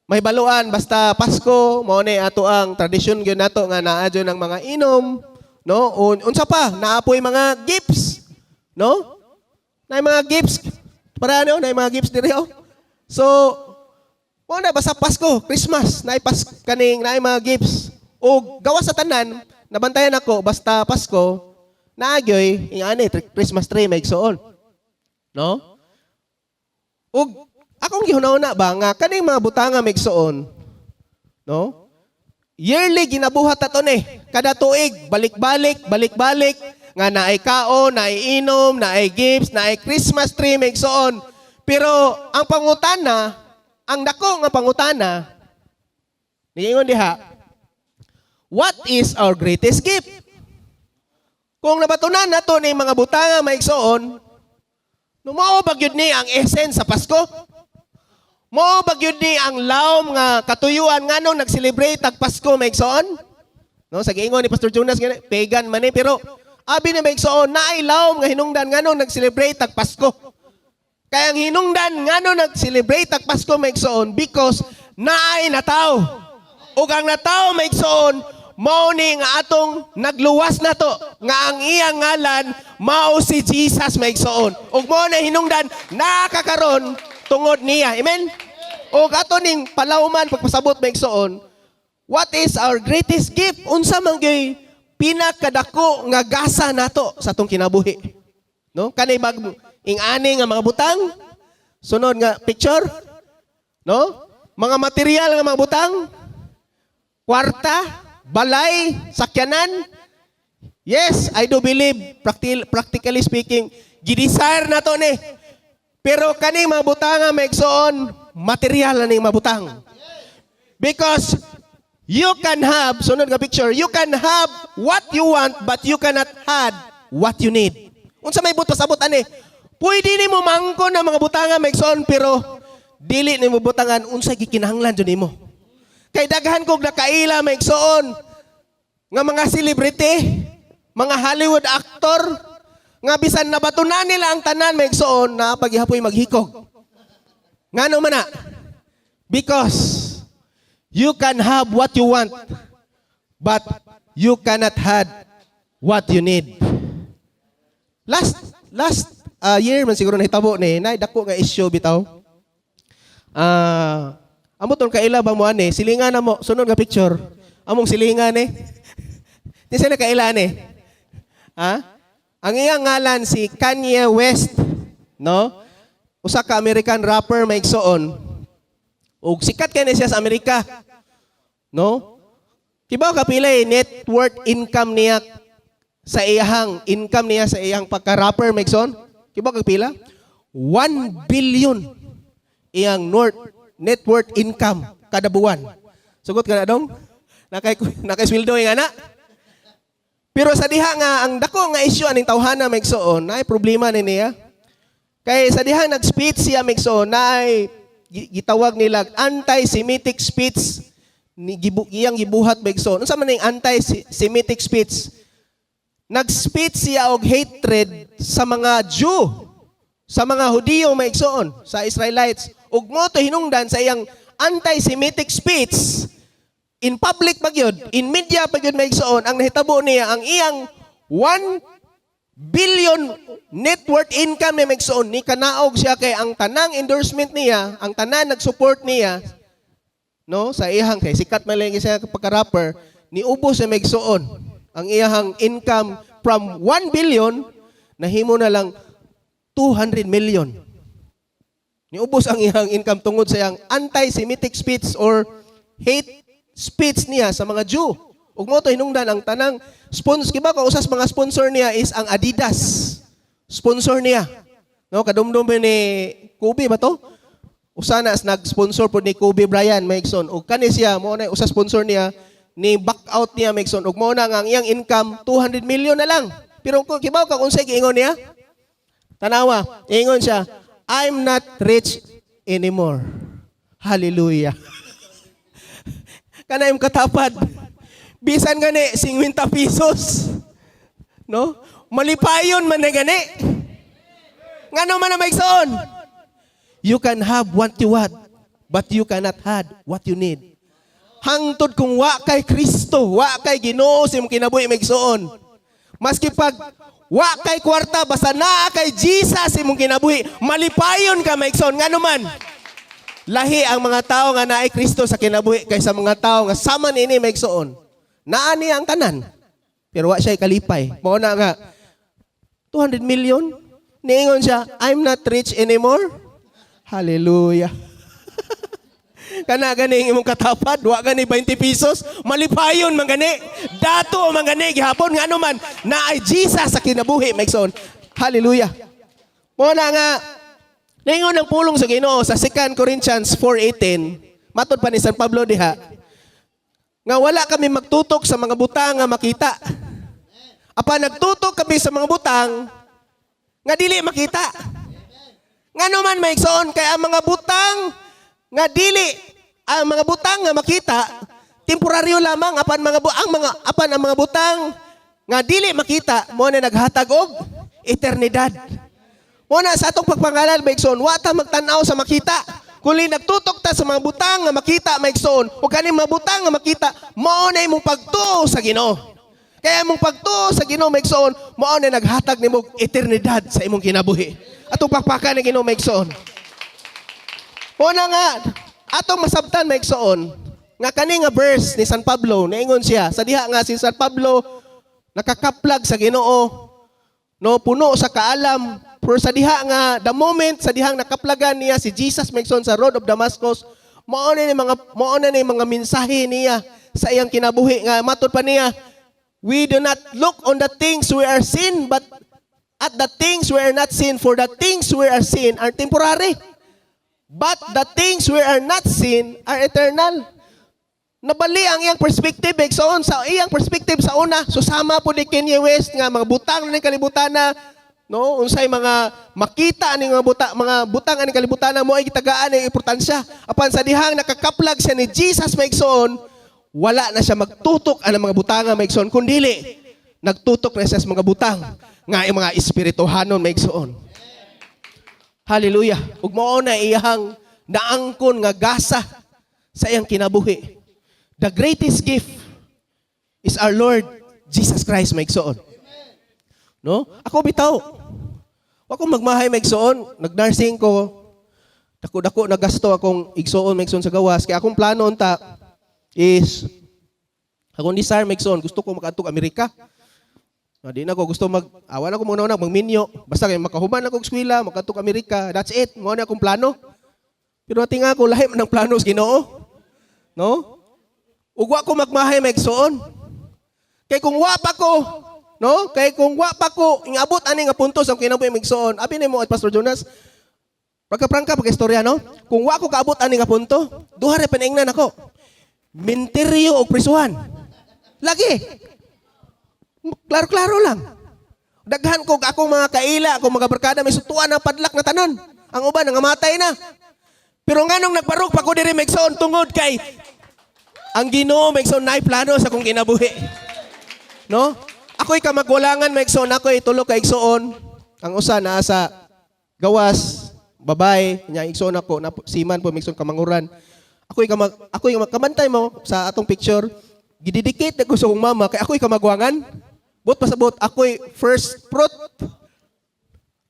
S1: may baluan basta Pasko, mao ni ato ang tradisyon gyud nato nga naa jud ng mga inom, no? Unsa pa? Naa poy mga gifts, no? Naay mga gifts. Para ano, naay mga gifts diri oh. So, mao na basta Pasko, Christmas, naay pas kaning naay mga gifts. O gawas sa tanan, nabantayan ako basta Pasko, naagyoy ingani Christmas tree, mga igsoon. No? Ug akong gihuna-huna ba nga kaning mga butanga, mga igsoon, no? Yearly ginabuhat ato ni. Kada tuig balik-balik, balik-balik nga naay kaon, naay inom, naay gifts, naay Christmas tree, mga igsoon. Pero ang pangutana, ang dako nga pangutana, niingon diha, what is our greatest gift? Kung nabatunan nato ni mga butanga, mga igsoon, no, mao ba gyud ni ang essence sa Pasko? Mao ba gyud ni ang lawom nga katuyuan nganong nag-celebrate tag Pasko, mga igsoon? No, sa giingon ni Pastor Jonas gani, pagan man ni, pero abi ni, mga igsoon, naay lawom nga hinungdan nganong nag-celebrate tag Pasko. Kaya ang hinungdan ngano nag-celebrate tag Pasko, mga igsoon, because naay nataw. Ug ang nataw, mga igsoon, mao ni nga atong nagluwas nato nga ang iyang ngalan mao si Jesus, mga igsoon. Ug mao na hinungdan nakakaron tungod niya. Amen. Ug ato ning palawman pagpasabot, mga igsoon, what is our greatest gift? Unsa man gyud pinakadako nga gasa nato sa atong kinabuhi? No? Kanay bag ing-ani nga mga butang? Sunod nga picture. No? Mga material nga mga butang, kwarta, balay, sakyanan. Yes, I do believe, practically speaking, gi-desire na to ni. Pero kaning mga butang nga, mga igsoon, material na ning mga butang. Because you can have, sunod nga picture, you can have what you want, but you cannot have what you need. Unsa may buot pasabot ani? Pwede nimo mangkon ang mga butanga, mga igsoon, pero dili nimo butangan unsa gikinahanglan jud nimo. Kay daghan kog nakaila, mga igsoon, nga mga celebrity, mga Hollywood actor, nga bisan nabatunan nila ang tanan, mga igsoon, na paghihapoy maghikog. Ngano man na? Because you can have what you want, but you cannot have what you need. Last year man siguro nahitabo ni, nay dako nga issue bitaw. Ah, amo tong kaila ba mo ani, silingan na mo, sunod nga picture. Among silingan eh. Di sila kaila ni. Ha? Ang iyang ngalan si Kanye West, no? Usa ka American rapper, mga igsoon. Ug sikat kay ni siya sa Amerika. No? Kibaw ka pila net worth income niya sa iyahang income niya sa iyang pagka-rapper, mga igsoon? Kibaw ka pila? 1 billion iyang net worth income kada buwan. Sugot ka na dong? Nakay sweldo nga na. Pero sa diha nga ang dako nga issue aning tawhana, mga igsoon, naay problema ni niya. Kay sa diha nag-speech siya, mga igsoon, naay gitawag nila anti-Semitic speech ni iyang gibuhat, mga igsoon. Unsa man ning anti-Semitic speech? Nag-speech siya og hatred sa mga Jew, sa mga Hudiyo, mga igsoon, sa Israelites. Ug mo to hinungdan sa iyang anti-Semitic speech in public pa gyud, in media pa gyud, mga igsoon, ang nahitabo niya, ang iyang 1 billion net worth income ni, mga igsoon, ni kanaog siya kay ang tanang endorsement niya, ang tanan nag-support niya, no, sa iyang kay sikat man lang siya pagka-rapper, niubos siya, mga igsoon. Ang iyang income from 1 billion nahimo na lang 200 million. Niubos ang iyang income tungod sa iyang anti-Semitic speech or hate speech niya sa mga Jew. Ug mo to hinungdan ang tanang sponsor kiba ko usas mga sponsor niya is ang Adidas. Sponsor niya. No, kadumdum ni Kobe ba to? Usa na nag-sponsor pod ni Kobe Bryant, mga igsoon. Ug kani siya mo na usa sponsor niya. Ni back out niya, mga igsoon, ug mao na nga ang iyang income 200 million na lang. Pero kung kibaw ka kung unsay giingon niya? Tanawa, ingon siya, "I'm not rich anymore. Hallelujah." Kana yung katapad. Bisan gani 50 pesos. No? Malipayon man na gani. Ngano man na, mga igsoon? You can have what you want, but you cannot have what you need. Hangtod kung wa kay Kristo, wa kay Ginoo sa imong kinabuhi, mga igsoon. Maski pag wa kay kwarta, basta naa kay Jesus sa imong kinabuhi, malipayon ka, mga igsoon. Ngano man? Lahi ang mga tao nga naay Kristo sa kinabuhi kaysa mga tao nga sama niini, mga igsoon. Naa niya ang tanan. Pero wa siya kalipay. Mao na nga 200 million. Niingon siya, "I'm not rich anymore. Hallelujah." Kana gani imong katapad, wa gani 20 pesos, malipayon man gani. Dato man gani gihapon, ngano man naay Jesus sa kinabuhi, mga igsoon. Hallelujah. Mao na nga ningon ang pulong sa Ginoo sa 2 Corinthians 4:18, matod pa ni San Pablo diha, nga wala kami magtutok sa mga butang nga makita. Apan nagtutok kami sa mga butang nga dili makita. Ngano man, mga igsoon? Kay ang mga butang nga dili, ang mga butang nga makita, temporaryo lamang, apan mga bu- ang mga apan ang mga butang nga dili makita mo na naghatag og eternidad. Mo na sa atong pagpangalal, mga igsoon, wa ta magtan-aw sa makita. Kundi nagtutok ta sa mga butang nga makita, mga igsoon, o kaning mga butang nga makita, mao na imong pagtuo sa Ginoo. Kaya imong pagtuo sa Ginoo, mga igsoon, mao na naghatag nimo og eternidad sa imong kinabuhi. Atong pakpakan ni Ginoo, mga igsoon. Mao na nga atong masabtan, mga igsoon, nga kani nga verse ni San Pablo, naingon siya sa diha nga si San Pablo nakakaplag sa Ginoo, no, puno sa kaalam, pero sa diha nga the moment sa dihang nakaplagan niya si Jesus, mga igsoon, sa road of Damascus, mao na ni mga mensahe niya sa iyang kinabuhi nga matod pa niya, "We do not look on the things we are seen but at the things we are not seen, for the things we are seen are temporary, but the things we are not seen are eternal." Nabali ang iyang perspective, igsoon. Sa iyang perspective sa una, susama po ni Kanye West nga mga butang na kalibutan na, no, unsay mga makita ani mga buta, mga butang ani kalibutan na mo ay gitagaan ang importansya. Apan sa dihang nakakaplag siya ni Jesus, mga igsoon, wala na siya magtutok ang mga butanga, mga igsoon, kundili nagtutok na siya sa mga butang nga yung mga espirituhanon, mga igsoon. Hallelujah. Ug mao na iyang naangkon nga gasa sa iyang kinabuhi. The greatest gift is our Lord Jesus Christ, mga igsoon. No? Ako bitaw. Wa ko magmahay, mga igsoon, nag-nursing ko. Dako-dako na gasto akong igsoon, mga igsoon, sa gawas. Kaya akong plano unta is akong desire, mga igsoon, gusto ko makaadto Amerika. No, di na ko gusto mag awan ako muna magminyo. Basta kay makahuman ako og eskwela, makadto Amerika. That's it. Mao na akong plano. Pero tinga ko lahi man ang plano sa Ginoo. No? Ug wa ko magmahay, mga igsoon. Kay kung wa pa ko, no? Kay kung wa pa ko ingabot ani nga punto sa kinabuhi, mga igsoon. Abi nimo Pastor Jonas. Pagka-prangka pag istorya, no? Kung wa ko kaabot ani nga punto, duha ra panaingnan ako. Minteryo o prisuhan. Lagi. Klaro-klaro lang. Daghan ko akong mga kaila, akong mga barkada, may sutuan na padlak na tanan. Ang uban nangamatay na. Pero nganong nagbarog pa ko diri, mga igsoon? Tungod kay ang Ginoo, mga igsoon, naay plano sa akong kinabuhi. No? Ako'y kamagulangan, mga igsoon, ako'y tulo ka igsoon. Ang usa naa sa gawas, babay, nya igsoon ako na seaman po, mga igsoon, kamanguran. Ako'y kamantay mo sa atong picture. Gidedicate na ko sa akong mama kay ako'y kamagwangan. Buot pasabot, ako'y first fruit.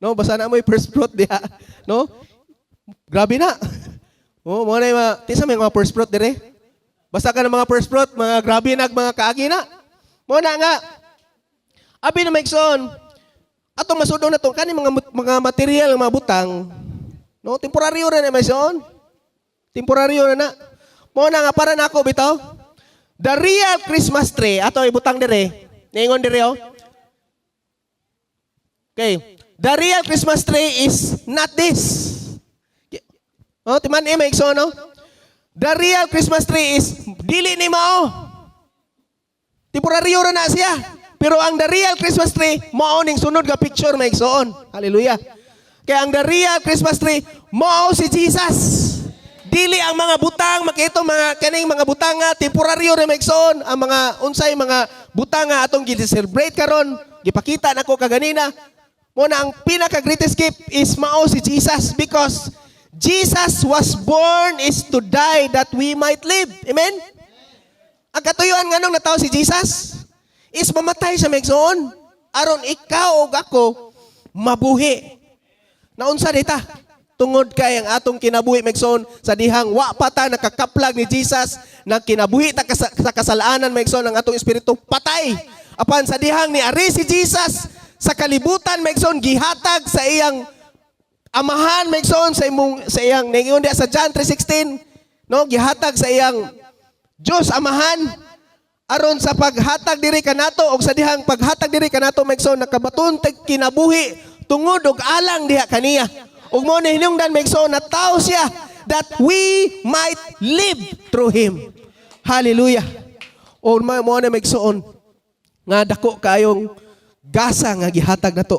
S1: No, basta na mo'y first fruit diha. No? Grabe na. Oh, mo na yung mga, tisa may mga first fruit dire. Basta ka ng mga first fruit, mga grabe na mga kaagi na. Mo na nga. Abi na, mga igsoon. Atong masudong na to kani mga material, mga butang. No, temporaryo ra na, mga igsoon. Temporaryo na na. Mo na nga para nako bitaw. The real Christmas tree ato ibutang dire. Ningon dire oh. Okay. The real Christmas tree is not this. Oh, timan eh, mga igsoon, no? The real Christmas tree is dili ni mao. Temporaryo ra na siya. Pero ang the real Christmas tree, mao ning sunod nga picture, mga igsoon. Hallelujah. Kaya ang the real Christmas tree, mao si Jesus. Dili ang mga butang, makito mga kaning mga butang nga temporaryo ra, mga igsoon. Ang mga unsay mga butang nga atong gi-celebrate karon, gipakita nako kaganina. Mo na ang pinaka greatest gift is mao si Jesus because Jesus was born is to die that we might live. Amen? Ang katuyuan nganong natawo si Jesus is mamatay sa, mga igsoon, aron ikaw ug ako mabuhi. Naunsa dita? Tungod kay ang atong kinabuhi, mga igsoon, sa dihang wa pa ta nakakaplag ni Jesus, nagkinabuhi ta sa kasalanan, mga igsoon, ang atong espiritu patay. Apan sa dihang ni ari si Jesus sa kalibutan, mga igsoon, gihatag sa iyang amahan, mga igsoon, sa iyang ningon diha sa John 3:16, no, gihatag sa iyang Diyos Amahan aron sa paghatag diri kanato. Og sa dihang paghatag diri kanato, mga igsoon, nakabaton tag kinabuhi tungod og alang diha kaniya. Ug mo ni hinungdan, mga igsoon, natawo siya that we might live through him. Hallelujah. O mo na, mga igsoon, nga dako kayong gasa nga gihatag nato.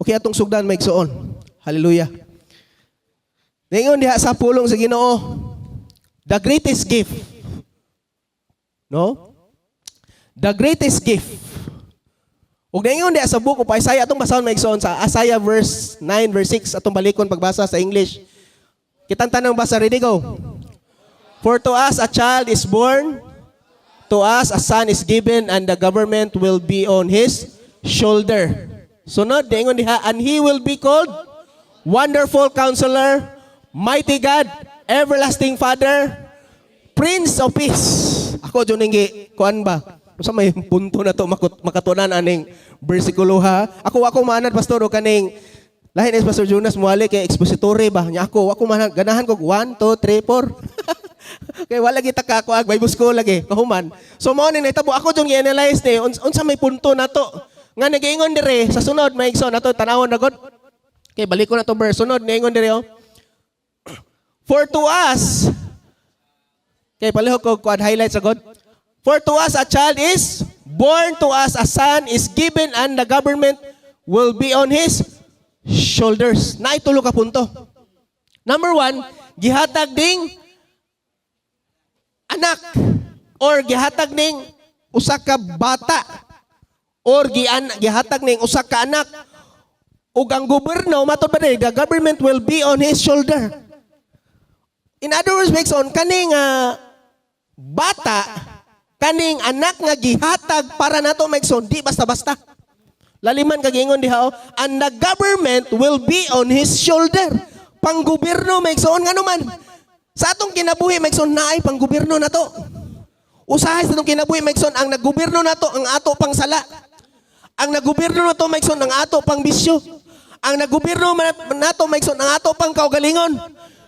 S1: Okay, atong sugdan, mga igsoon. Hallelujah. Ningon diha sa pulong sa Ginoo, the greatest gift, no? The greatest gift. Ug ningon diha sa Book of Isaiah, atong basahon, mga igsoon, sa Isaiah verse 9 verse 6, atong balikon pagbasa sa English. Kitang tanang basa, ready, go. "For to us a child is born, to us a son is given, and the government will be on his shoulder." Sunod, ningon diha, "And he will be called Wonderful Counselor, Mighty God, Everlasting Father, Prince of Peace." Ako dyan ninggi, kuan ba? Unsa may punto na to makatunan aning bersikulo, ha? Ako maanad, pastor, o kaning lahin is Pastor Jonas muali kay expository ba? Nya ako ako man ganahan ko 1 2 3 4. Kay wala kita ka ako ag Bible school lagi kahuman. So mao ni nahitabo, ako jud gi-analyze ni unsa may punto nato nga nagaingon dire sa sunod, may igsoon, nato tanawon na god. Okay, balik ko na to verse. Sunod niingon dire oh. For to us. Okay, palihog ko kuan highlights sa God. "For to us a child is born, to us a son is given, and the government will be on his shoulders." Naay tulo ka punto. Number one, gihatag ding anak or gihatag ning usa ka bata or gihatag ning usa ka anak ug ang gobyerno, matod ba diri, the government will be on his shoulder. In other words, makes on kaning bata, kaning anak nga gihatag para nato, maigsoon, di basta-basta. Laliman kag ingon diha oh, "And the government will be on his shoulder." Panggobyerno, maigsoon, ngano man. Sa atong kinabuhi, maigsoon, naay panggobyerno nato. Usahay sa atong kinabuhi, maigsoon, ang naggobyerno nato ang ato pang sala. Ang naggobyerno nato, maigsoon, ang ato pang bisyo. Ang naggobyerno nato, maigsoon, ang ato pang kaugalingon.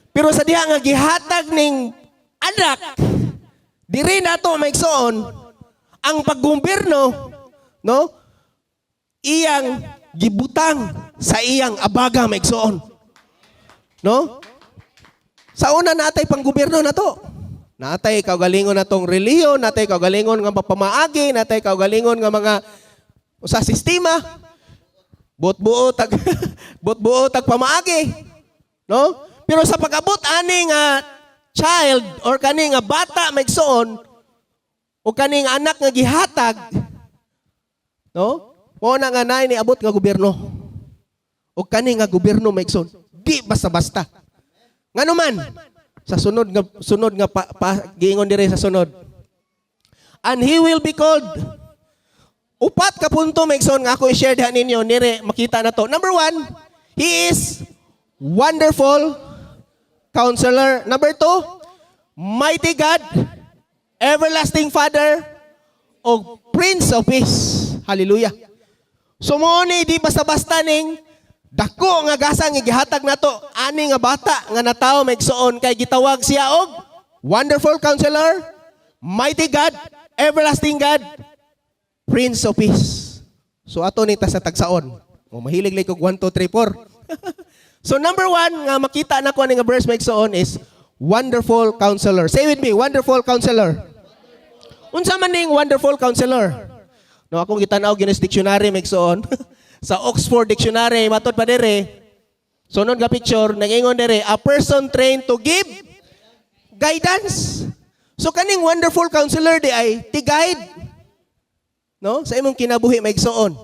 S1: Pero sa diha nga gihatag ning anak diri nato, maigsoon, ang paggobyerno, no, iyang gibutang sa iyang abaga, maigsoon. No? Sa una, natay panggobyerno nato. Natay kaugalingon natong relihiyon, natay kaugalingon nga pamaagi, natay kaugalingon nga mga sa sistema. Buot-buot tag pamaagi. No? Pero sa pag-abot ani nga child or kani nga bata, maigsoon, o kaning anak nga gihatag, no? Mao na nga naay niabot nga gobyerno. O kani nga gobyerno, maigsoon, di basta-basta. Ngano man sa sunod nga pa, giingon dire sa sunod. "And he will be called." Upat ka punto, maigsoon, nga ako i-share diha ninyo nire makita na to. Number one, he is Wonderful Counselor. Number two, Mighty God, Everlasting Father, o Prince of Peace. Hallelujah. So mo ni di basta-basta ning dako nga gasa nga gihatag nato ani nga bata nga natawo, maigsoon, kay gitawag siya og Wonderful Counselor, Mighty God, Everlasting God, Prince of Peace. So ato ni ta sa tagsaon. O mahilig lay kog 1 2 3 4. So number one nga makita na ko ani nga verse, maigsoon, is Wonderful Counselor. Say with me, Wonderful Counselor. Unsa man ning Wonderful Counselor? No, akong gitan-aw Guinness Dictionary, maigsoon. Sa Oxford Dictionary, matod pa diri. Sunod nga picture, nangingon diri, a person trained to give guidance. So kaning Wonderful Counselor di ay ti-guide. No? Sa imong kinabuhi, maigsoon.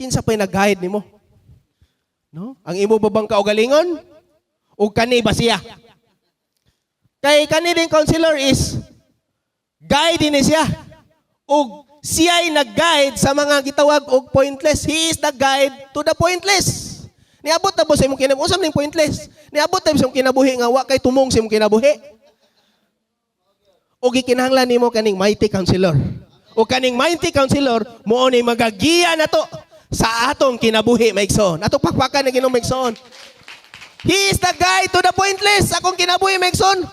S1: Kinsa pa'y nag-guide nimo? No? Ang imo ba bang kaugalingon? O kani ba siya? Kay kani din counselor is guide ni siya. Og siya'y nag-guide sa mga gitawag og pointless. He is the guide to the pointless. Niabot na ba sa imong kinabuhi? Unsa man ning pointless? Niabot na ba sa imong kinabuhi nga wa kay tumong sa imong kinabuhi? O gikinahanglan nimo kaning Mighty Counselor. O kaning Mighty Counselor mao ni magagiya nato sa atong kinabuhi, maigsoon. Atong pakpakan ng Ginoo, maigsoon. He is the guide to the pointless. Akong kinabuhi, maigsoon.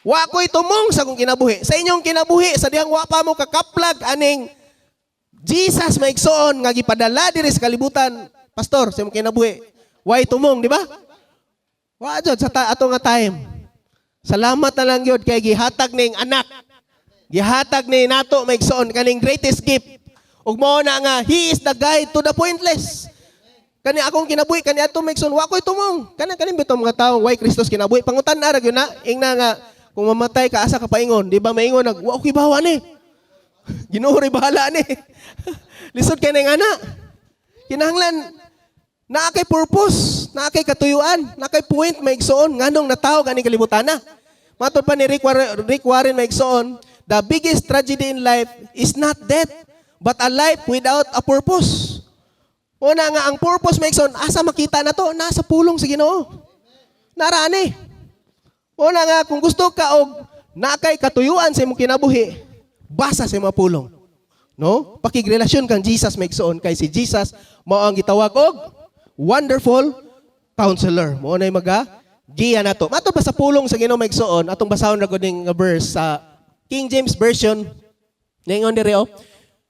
S1: Wa ko'y tumong sa akong kinabuhi. Sa inyong kinabuhi, sa dihang wa pa mo kakaplag aning Jesus, maigsoon, nga gipadala diri sa kalibutan, pastor, sa imong kinabuhi. Way tumong, di ba? Wa jud sa ato nga time. Salamat na lang gyud kay gihatag ning anak. Gihatag ni nato, maigsoon, kaning greatest gift. Ug mao na nga he is the guide to the pointless. Kani akong kinabuhi kani ato, maigsoon, wa ko'y tumong. Kana kaning bitong mga tawo way Kristos kinabuhi pangutan-a ra gyud na ingna nga kung mamatay ka, asa ka paingon, di ba maingon nag wa ko'y bawa ni. Ginoo ray bahala ni. Lisod kay ning ana. Kinahanglan naa kay purpose, naa kay katuyuan, naa kay point, maigsoon, nganong natawo kani kalibutan na. Matod pa ni Rick Warren, maigsoon, the biggest tragedy in life is not death, but a life without a purpose. Una nga ang purpose, maigsoon, asa makita na to? Nasa pulong sa Ginoo. Narani. Una nga kung gusto ka og naa kay katuyuan sa imong kinabuhi, basa sa imong pulong. No? Pakigrelasyon kang Jesus, maigsoon, kay si Jesus mao ang gitawag og Wonderful Counselor. Mao nay maga giya nato. Matod pa sa pulong sa Ginoo, maigsoon, atong basahon ra gud ning nga verse sa King James Version. Ningon diri oh.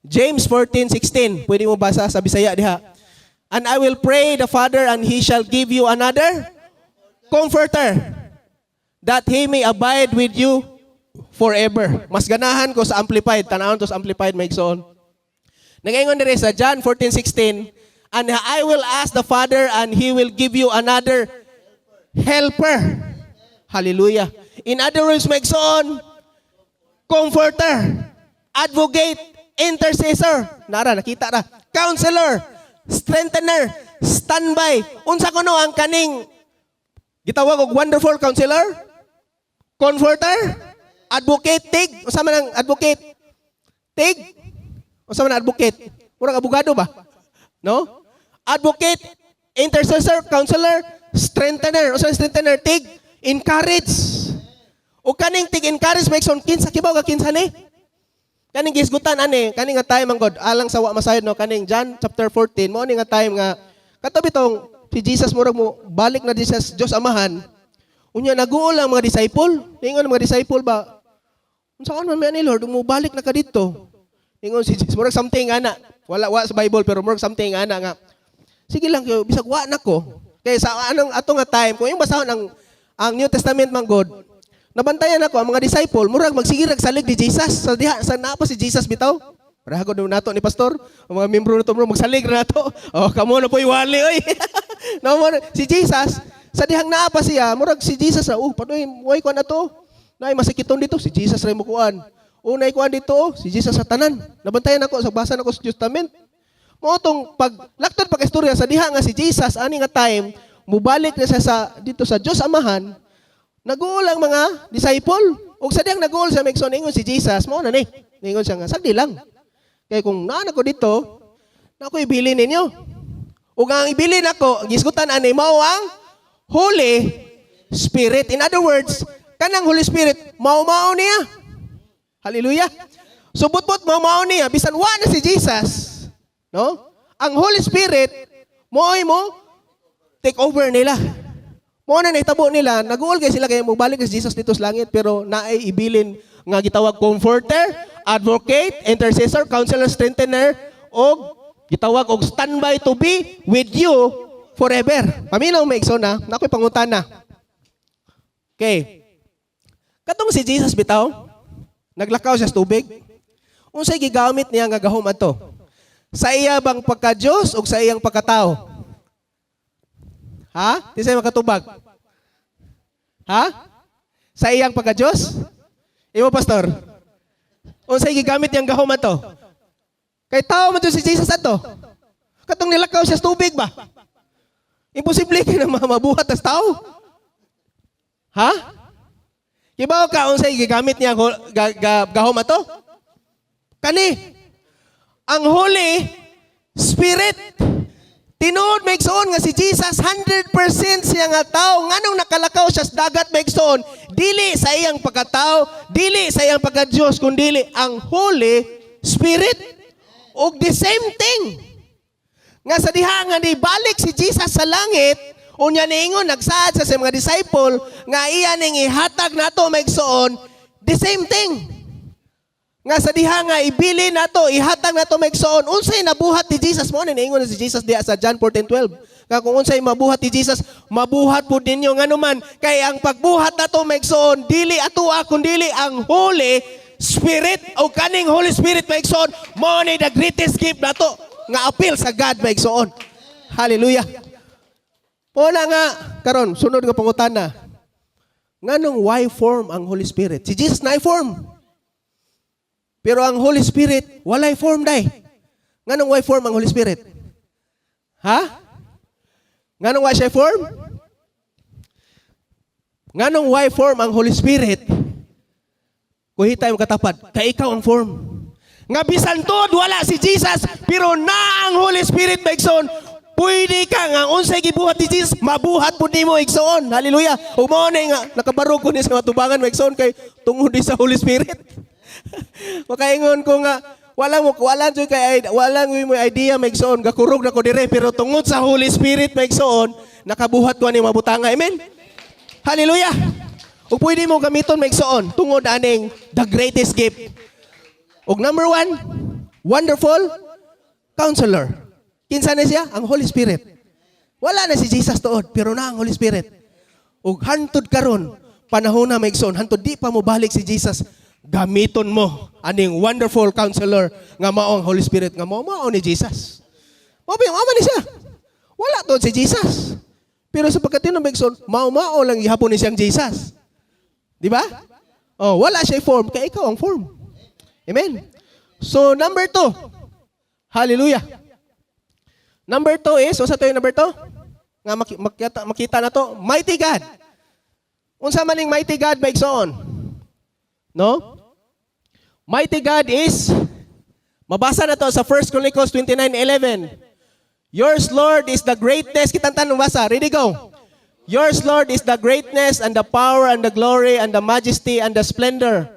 S1: James 4:16. Pwede mo basa sa Bisaya diha. "And I will pray the Father and he shall give you another comforter that he may abide with you forever." Mas ganahan ko sa Amplified. Tanawon to sa Amplified, maigsoon. Nagaingon diri sa John 14:16, "And I will ask the Father and he will give you another helper." Hallelujah. In other words, maigsoon, comforter, advocate, intercessor. Nara, nakita ra. Counselor, strengthener, standby. Unsa kuno ang kaning gitawag og Wonderful Counselor? Comforter, advocate, tig. Unsa man ang advocate? Tig. Unsa man ang advocate? Murag abogado ba? No? Advocate, intercessor, counselor, strengthener. Unsa ang strengthener? Tig, encourage. O kaning tig encourage, maigsoon, kinsa kibaw ka kinsa ni? Kaning gisgutan ani, kaning nga time ang God, alang sa wa masayod, no, kaning John chapter 14, mao ni nga time nga kato bitong si Jesus murag mo balik na di sa Dios Amahan. Unya naguol ang mga disciple. Ningon ang mga disciple ba, "Unsa man may ani, Lord, mo balik na ka dito?" Ningon si Jesus, murag something ana. Wala wa sa Bible pero murag something ana nga. Sige lang kayo, bisag wa na ko. Kay sa anong ato nga time, kung yung basahon ang New Testament man God, nabantayan ako ang mga disciple, murag magsige rag salig ni Jesus. Sa diha sa naa pa si Jesus bitaw. Pareha ko nato ni pastor, ang mga membro nato bro magsalig ra nato. Oh, kamo na po'y wali oy. No, si Jesus sa dihang naa pa siya, murag si Jesus ra, oh, padoy, way kuan na to. Naay masakiton dito, si Jesus ra mo kuan. Unay kuan dito, oh, si Jesus sa tanan. Nabantayan ako sa basa nako sa New Testament. Mao tong pag laktod pag istorya sa diha nga si Jesus ani nga time mubalik na siya sa dito sa Dios Amahan, naguol ang mga disciple. Ug sa dihang naguol sa maigsoon, ingon si Jesus, mao na ni. Ningon siya nga sagdi lang. Kay kung naa na ko dito, na ako ibilin ninyo. Ug ang ibilin ako, gisgutan ani mao ang Holy Spirit. In other words, kanang Holy Spirit mao-mao niya. Hallelujah. So butbot mao-mao niya bisan wa na si Jesus, no? Ang Holy Spirit mo'y mo take over nila. Mo na nahitabo nila, naguol kay sila kay mobalik si Jesus dito sa langit pero naay ibilin nga gitawag comforter, advocate, intercessor, counselor, strengthener og gitawag og standby to be with you forever. Paminaw, maigsoon na, nakoy pangutana. Okay. Katong si Jesus bitaw, Naglakaw siya sa tubig. Unsay gigamit niya nga gahom ato? Sa iya bang pagka-Diyos o sa iyang pagkatao? Ha? Di sa'yo makatubag? Ha? Sa iyang pagka-Diyos? Imo, pastor? Unsay gigamit niyang gahom ato? Kay tao man to si Jesus ato. Katong nilakaw siya sa tubig ba? Imposible kay na mabuhat tas tao. Ha? Kibaw ka unsay gigamit niya gahom ato? Kani. Ang Holy Spirit. Tinuod, mga igsoon, nga si Jesus 100% siya nga tao. Nganong nakalakaw siya sa dagat, mga igsoon, dili sa iyang pagkatao, dili sa iyang pagka-Diyos, kundili ang Holy Spirit. Og the same thing. Nga sa diha nga ni balik si Jesus sa langit, unya niingon, nagsaad sa mga disciple nga iya ning ihatag nato, mga igsoon, the same thing. Nga sa diha nga ibili nato, ihatag nato, mga igsoon, unsay nabuhat ni Jesus mo ni niingon na si Jesus diha sa John 14:12. Nga kung unsay mabuhat ni Jesus, mabuhat pud ninyo. Ngano man? Kay ang pagbuhat nato, mga igsoon, dili atoa kundili ang Holy Spirit. O kaning Holy Spirit, mga igsoon, mao ni the greatest gift nato nga apil sa God, mga igsoon. Hallelujah. Mao na nga karon sunod nga pangutana. Nganong way form ang Holy Spirit? Si Jesus na form. Pero ang Holy Spirit, walay form day. Nganong way form ang Holy Spirit? Ha? Nganong way siya form? Nganong way form ang Holy Spirit? Kuhita yung katapad, kay ikaw ang form. Nga bisan tuod wala si Jesus, pero na ang Holy Spirit, mga igsoon, pwede ka nga unsay gibuhat ni Jesus, mabuhat pud nimo, igsoon. Hallelujah. Ug mao na nga nakabarog ko ni sa matubangan, mga igsoon, kay tungod ni sa Holy Spirit. Makaingon ko nga wala mo wala jud kay wala mo idea, mga igsoon, gakurog na ko dire, pero tungod sa Holy Spirit, mga igsoon, nakabuhat ko ani mabutanga. Amen. Hallelujah. Ug pwede mo gamiton, mga igsoon, tungod aning the greatest gift. Ug number one, Wonderful Counselor. Kinsa na siya? Ang Holy Spirit. Wala na si Jesus tuod, pero na ang Holy Spirit. Ug hantod karon, panahon na, mga igsoon, hantod di pa mo balik si Jesus, gamiton mo aning Wonderful Counselor nga mao ang Holy Spirit nga mao mao ni Jesus. Mao ba yung ama ni siya? Wala tuod si Jesus. Pero sa pagkatinuod, mga igsoon, mao-mao lang gihapon ni siyang Jesus. Di ba? Oh, wala siya form, kay ikaw ang form. Amen. So number two. Hallelujah. Number two is, unsa to yung number two? Nga makita na to, Mighty God. Unsa man ning Mighty God, mga igsoon? No? Mighty God is, mabasa na to sa 1 Chronicles 29:11. "Yours, Lord, is the greatness." Kitang tanong basa. Ready, go. "Yours, Lord, is the greatness and the power and the glory and the majesty and the splendor."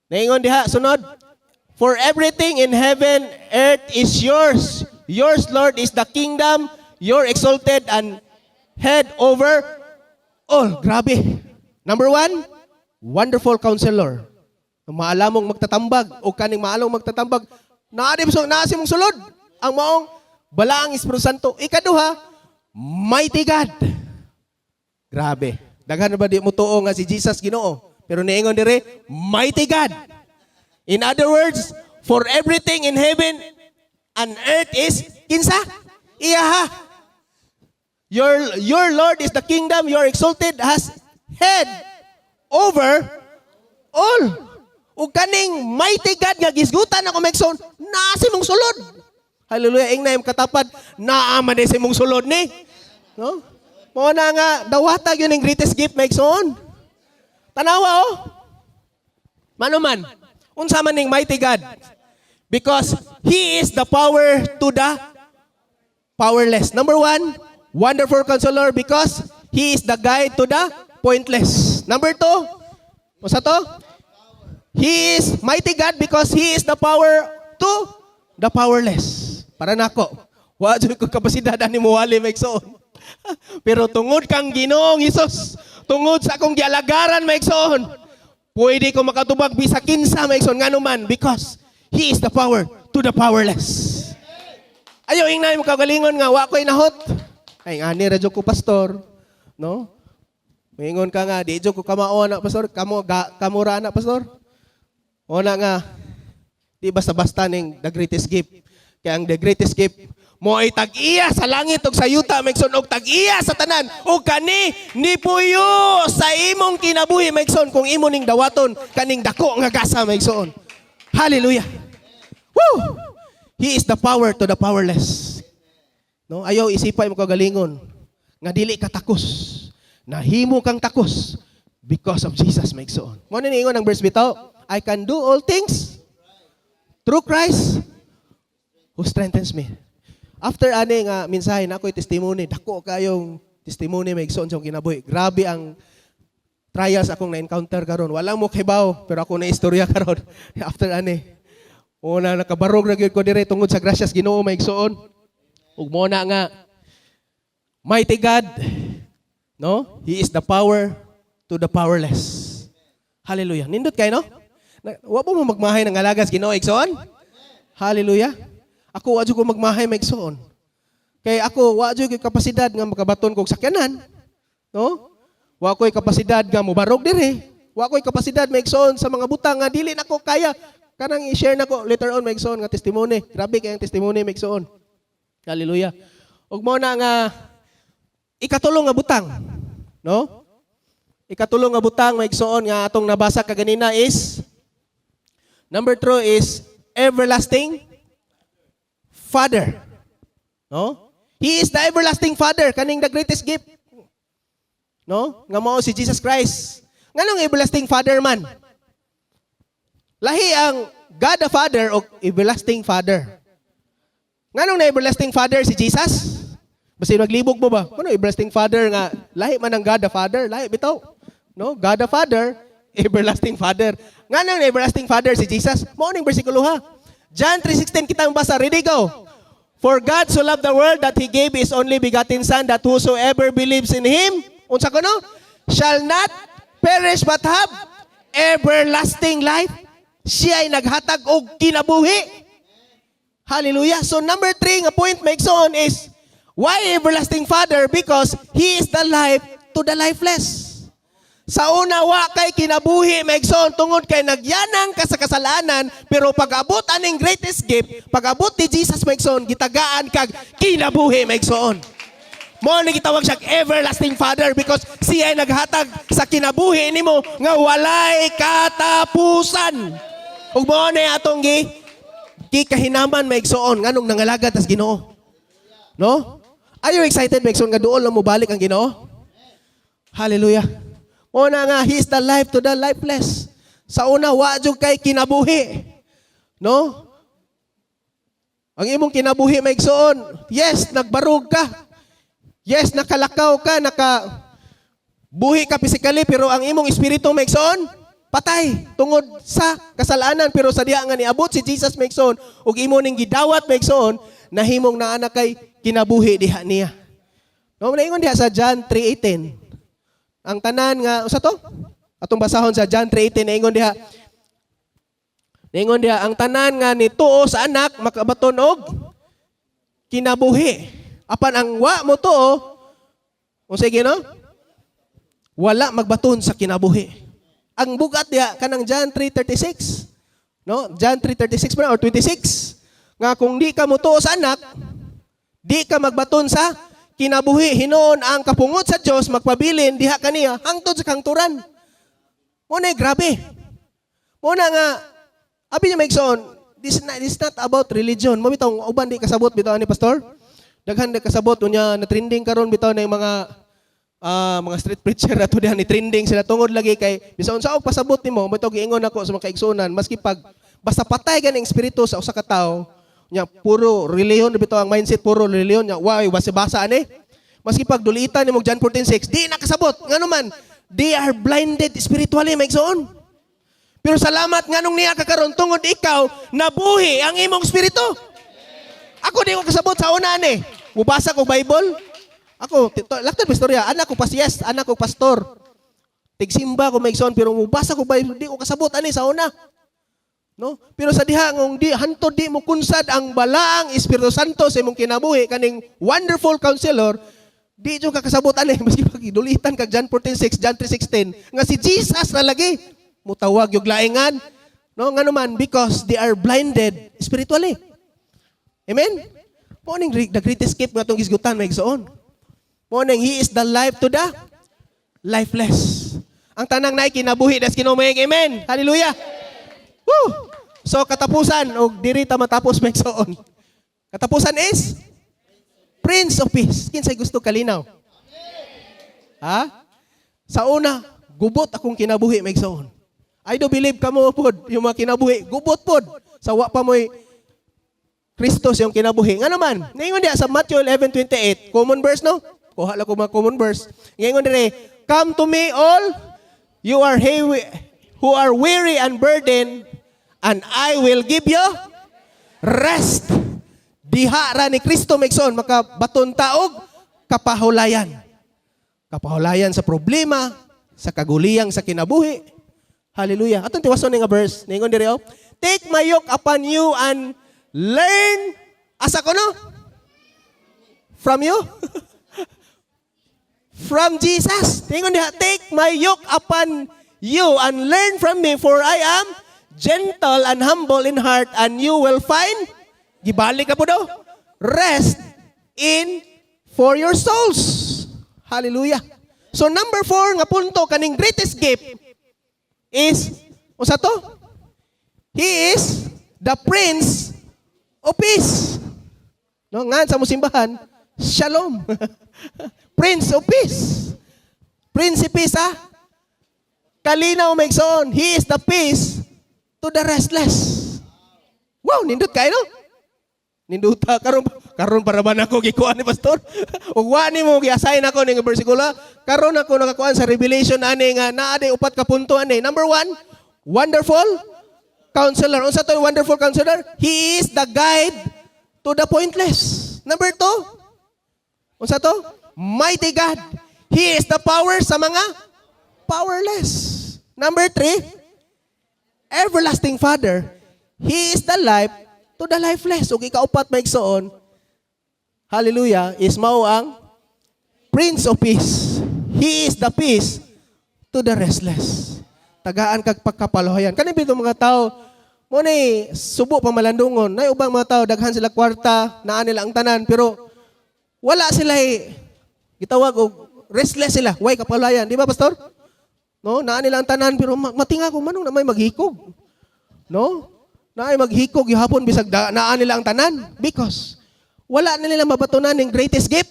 S1: Naingon diha, sunod. "For everything in heaven, earth is yours. Yours, Lord, is the kingdom. You're exalted and head over all." Grabe. Number one, Wonderful Counselor. Maalamong magtatambag o kaning maalong magtatambag, naa so naa sa imong sulod ang maong balaang Espiritu Santo. Ikaduha, Mighty God. Grabe. Daghan na ba di mo tuo nga si Jesus Ginoo? Pero niingon dire, Mighty God. In other words, for everything in heaven and earth is kinsa? Iyaha. Your Lord is the kingdom, you're exalted as head over all. Ug kaning Mighty God nga gisgutan ako, mga igsoon, naa sa imong sulod. Hallelujah, ingna imong katapad, naa man sa imong sulod ni. No? Mao na nga dawata gyud ang greatest gift, mga igsoon. Tanawa oh. Mano man, unsa man ning Mighty God? Because He is the power to the powerless. Number one, Wonderful Counselor, because He is the guide to the pointless. Number two, unsa to? He is Mighty God because He is the power to the powerless. Para nako, wa jud ko kapasidad ani mo wali, mga igsoon. Pero tungod kang Ginoong Hesus, tungod sa akong gialagaran, mga igsoon, pwede ko makatubag bisa kinsa, mga igsoon. Ngano man? Because He is the power to the powerless. Ayo ingna mo kagalingon nga wa ko'y nahot. Ay ngani ra jud ko, pastor, no? Moingon ka nga di jud ko kamao na, pastor, kamo ga, kamo ra na, pastor. Mao na nga di basta-basta ning the greatest gift. Kaya ang the greatest gift mo ay tag-iya sa langit ug sa yuta, maigsoon, og tag-iya sa tanan, ug kani nipuyo sa imong kinabuhi, maigsoon, kung imo ning dawaton kaning dako nga gasa, maigsoon. Hallelujah. Woo! He is the power to the powerless. No, ayaw isipay mo kagalingon nga dili ka takos. Nahimo kang takos because of Jesus, maigsoon. Mao ni ingon ang verse bitaw, "I can do all things through Christ who strengthens me." After ani nga mensahe na ako'y testimony, dako kayong testimony, maigsoon, sa akong kinabuhi. Grabe ang trials akong na-encounter karon. Walang mo kibaw, pero ako na istorya karon after ani. Una nakabarog na gyud ko dire tungod sa grasyas Ginoo, maigsoon. Ug mo na nga mighty God, no? He is the power to the powerless. Hallelujah. Nindot kay, no? Wa mo magmahay ng alagas Ginoo, igsoon? Hallelujah. Ako wa jud ko magmahay, maigsoon. Kay ako wa jud ko'y kapasidad nga makabaton kog sakyanan. No? Wa ko'y kapasidad nga mobarog dire. Wa ko'y kapasidad, maigsoon, sa mga butang nga dili nako kaya. Kanang i-share nako later on, maigsoon, nga testimony. Grabe kay ang testimony, maigsoon. Hallelujah. Ug mo na nga ikatulo nga butang, no? Ikatulo nga butang, maigsoon, nga atong nabasa kaganina is number 3 is everlasting Father. No? He is the everlasting Father, kaning the greatest gift. No? Nga mao si Jesus Christ. Nganong everlasting Father man? Lahi ang God the Father o everlasting Father. Nganong na everlasting Father si Jesus? Basta maglibog mo ba? Ano everlasting Father nga lahi man ang God the Father, lahi bitaw. No? God the Father, everlasting Father. Nganong na everlasting Father si Jesus? Mao ning bersikulo ha. John 3:16 kitang basa, ready, go. "For God so loved the world that He gave His only begotten Son, that whosoever believes in Him," unsa kuno? "Shall not perish but have everlasting life." Siya ay naghatag og kinabuhi. Hallelujah. So number 3 nga point, maigsoon, is why everlasting Father? Because He is the life to the lifeless. Sa una, wa kay kinabuhi, maigsoon, tungod kay nagyanang ka sa kasalanan, pero pag-abot aning greatest gift, pag-abot ni Jesus, maigsoon, gitagaan kag kinabuhi, maigsoon. Mo ni gitawag siya everlasting Father because siya ay naghatag sa kinabuhi nimo nga walay katapusan. Ug mo ni atong gi gikahinaman, maigsoon, nganong nangalagad tas Ginoo. No? Are you excited, maigsoon, nga duol lang mo balik ang Ginoo? Hallelujah. Mo na nga He is the life to the lifeless. Sa una, wa jud kay kinabuhi. No? Ang imong kinabuhi, maigsoon, yes, nagbarog ka. Yes, nakalakaw ka, naka buhi ka physically, pero ang imong espiritu, maigsoon, patay tungod sa kasalanan. Pero sa diha nga niabot si Jesus, maigsoon, ug imo ning gidawat, maigsoon, nahimong naa na kay kinabuhi diha niya. No, naingon diha sa John 3:18. Ang tanan nga usa to? Atong basahon sa John 3:18, naingon diha. Naingon diha ang tanan nga nituo sa anak makabaton og kinabuhi. Apan ang wa mo tuo, unsa no? Wala magbaton sa kinabuhi. Ang bugat diha kanang John 3:36. No? John 3:36 ba na or 26? Nga kung di ka motuo sa anak, di ka magbaton sa kinabuhi. Hinuon ang kapungot sa Dios magpabilin diha kaniya hangtod sa kahangturan. Mo na grabe. Mo na nga abi niya, maigsoon, this not about religion. Mo bitaw uban di kasabot bitaw ni pastor. Daghan di kasabot unya na trending karon bitaw na yung mga street preacher ato diha, ni trending sila tungod lagi kay bisan unsa og pasabot nimo bitaw. Giingon ako sa mga kaigsuonan, maski pag basta patay gani ang espiritu sa usa ka tawo nya, puro relihiyon bitaw ang mindset, puro relihiyon nya, why basa-basa ani, maski pag dulitan nimo John 14:6, di nakasabot. Ngano man, they are blinded spiritually, maigsoon. Pero salamat nganong niya kakaron tungod ikaw nabuhi ang imong espiritu. Ako di ko kasabot sa una ani. Mubasa ko Bible. Ako, laktad pa istorya, anak ko pas yes, anak ko pastor. Tigsimba ko, maigsoon, pero mubasa ko Bible, di ko kasabot ani sa una. No? Pero sa diha ngong di hantod di mo kunsad ang balaang Espiritu Santo sa imong kinabuhi, kaning wonderful counselor, di jud ka kasabot ani maski pag dulitan kag John 14:6, John 3:16 nga si Jesus na lagi mutawag yung laingan No, ngano man, because they are blinded spiritually. Amen? Mao ning the greatest gift nga atong gisgutan, mga igsoon. Mao ning He is the life to the lifeless. Ang tanang naay kinabuhi das Ginoo, amen. Hallelujah. Woo! So katapusan og diri ta matapos, mga igsoon. Katapusan is Prince of Peace. Kinsay gusto kalinaw? Ha? Sa una, gubot akong kinabuhi, mga igsoon. I do believe kamo pod, yung mga kinabuhi, gubot pod. Sa wa pa mo'y Kristo sa iyong kinabuhi. Ngano man, ningon diya sa Matthew 11:28, common verse, no? Kuha lang ko mga common verse. Ningon dire, "Come to me all you are heavy, who are weary and burdened, and I will give you rest." Diha ra ni Kristo, mga igsoon, makabaton ta og kapahulayan. Kapahulayan sa problema, sa kaguliyang sa kinabuhi. Hallelujah. Atong tiwason ni nga verse. Ningon dire oh, "Take my yoke upon you and learn," asa ko no? From you? From Jesus. Ningon diha, "Take my yoke upon you and learn from me, for I am gentle and humble in heart, and you will find," gibalik ka po daw, "rest in for your souls." Hallelujah. So number 4 nga punto kaning greatest gift is, usa to? He is the Prince of Peace. No, nga sa musimbahan, Shalom. Prince of Peace. Prinsipe sa kalinaw, mga igsoon. He is the peace to the restless. Wow, nindot kayo, no? Ninduta karon karon para ba nako gikuan ni pastor? Ug wa nimo gi-assign ako ning bersikulo. Karon ako nakakuan sa Revelation ani nga naa day upat ka punto ani. Number 1, Wonderful Counselor. Unsa to Wonderful Counselor? He is the guide to the pointless. Number 2, unsa to? Mighty God. He is the power sa mga powerless. Number 3, Everlasting Father. He is the life to the lifeless. Ug ikaupat, mga igsoon, hallelujah, is mao ang Prince of Peace. He is the peace to the restless. Tagaan kag pagkapalooyan. Kani bitaw mga tao, mo ni subo pa malandungon. Nay ubang mga tao, daghan sila kwarta, naa nila ang tanan, pero wala sila eh, gitawag og restless sila. Way kapalayan, di ba, pastor? No, naa nila ang tanan pero matinga ko manong na may maghikog. No? Naay maghikog gihapon bisag naa nila ang tanan because wala na nila mabatunan ng greatest gift.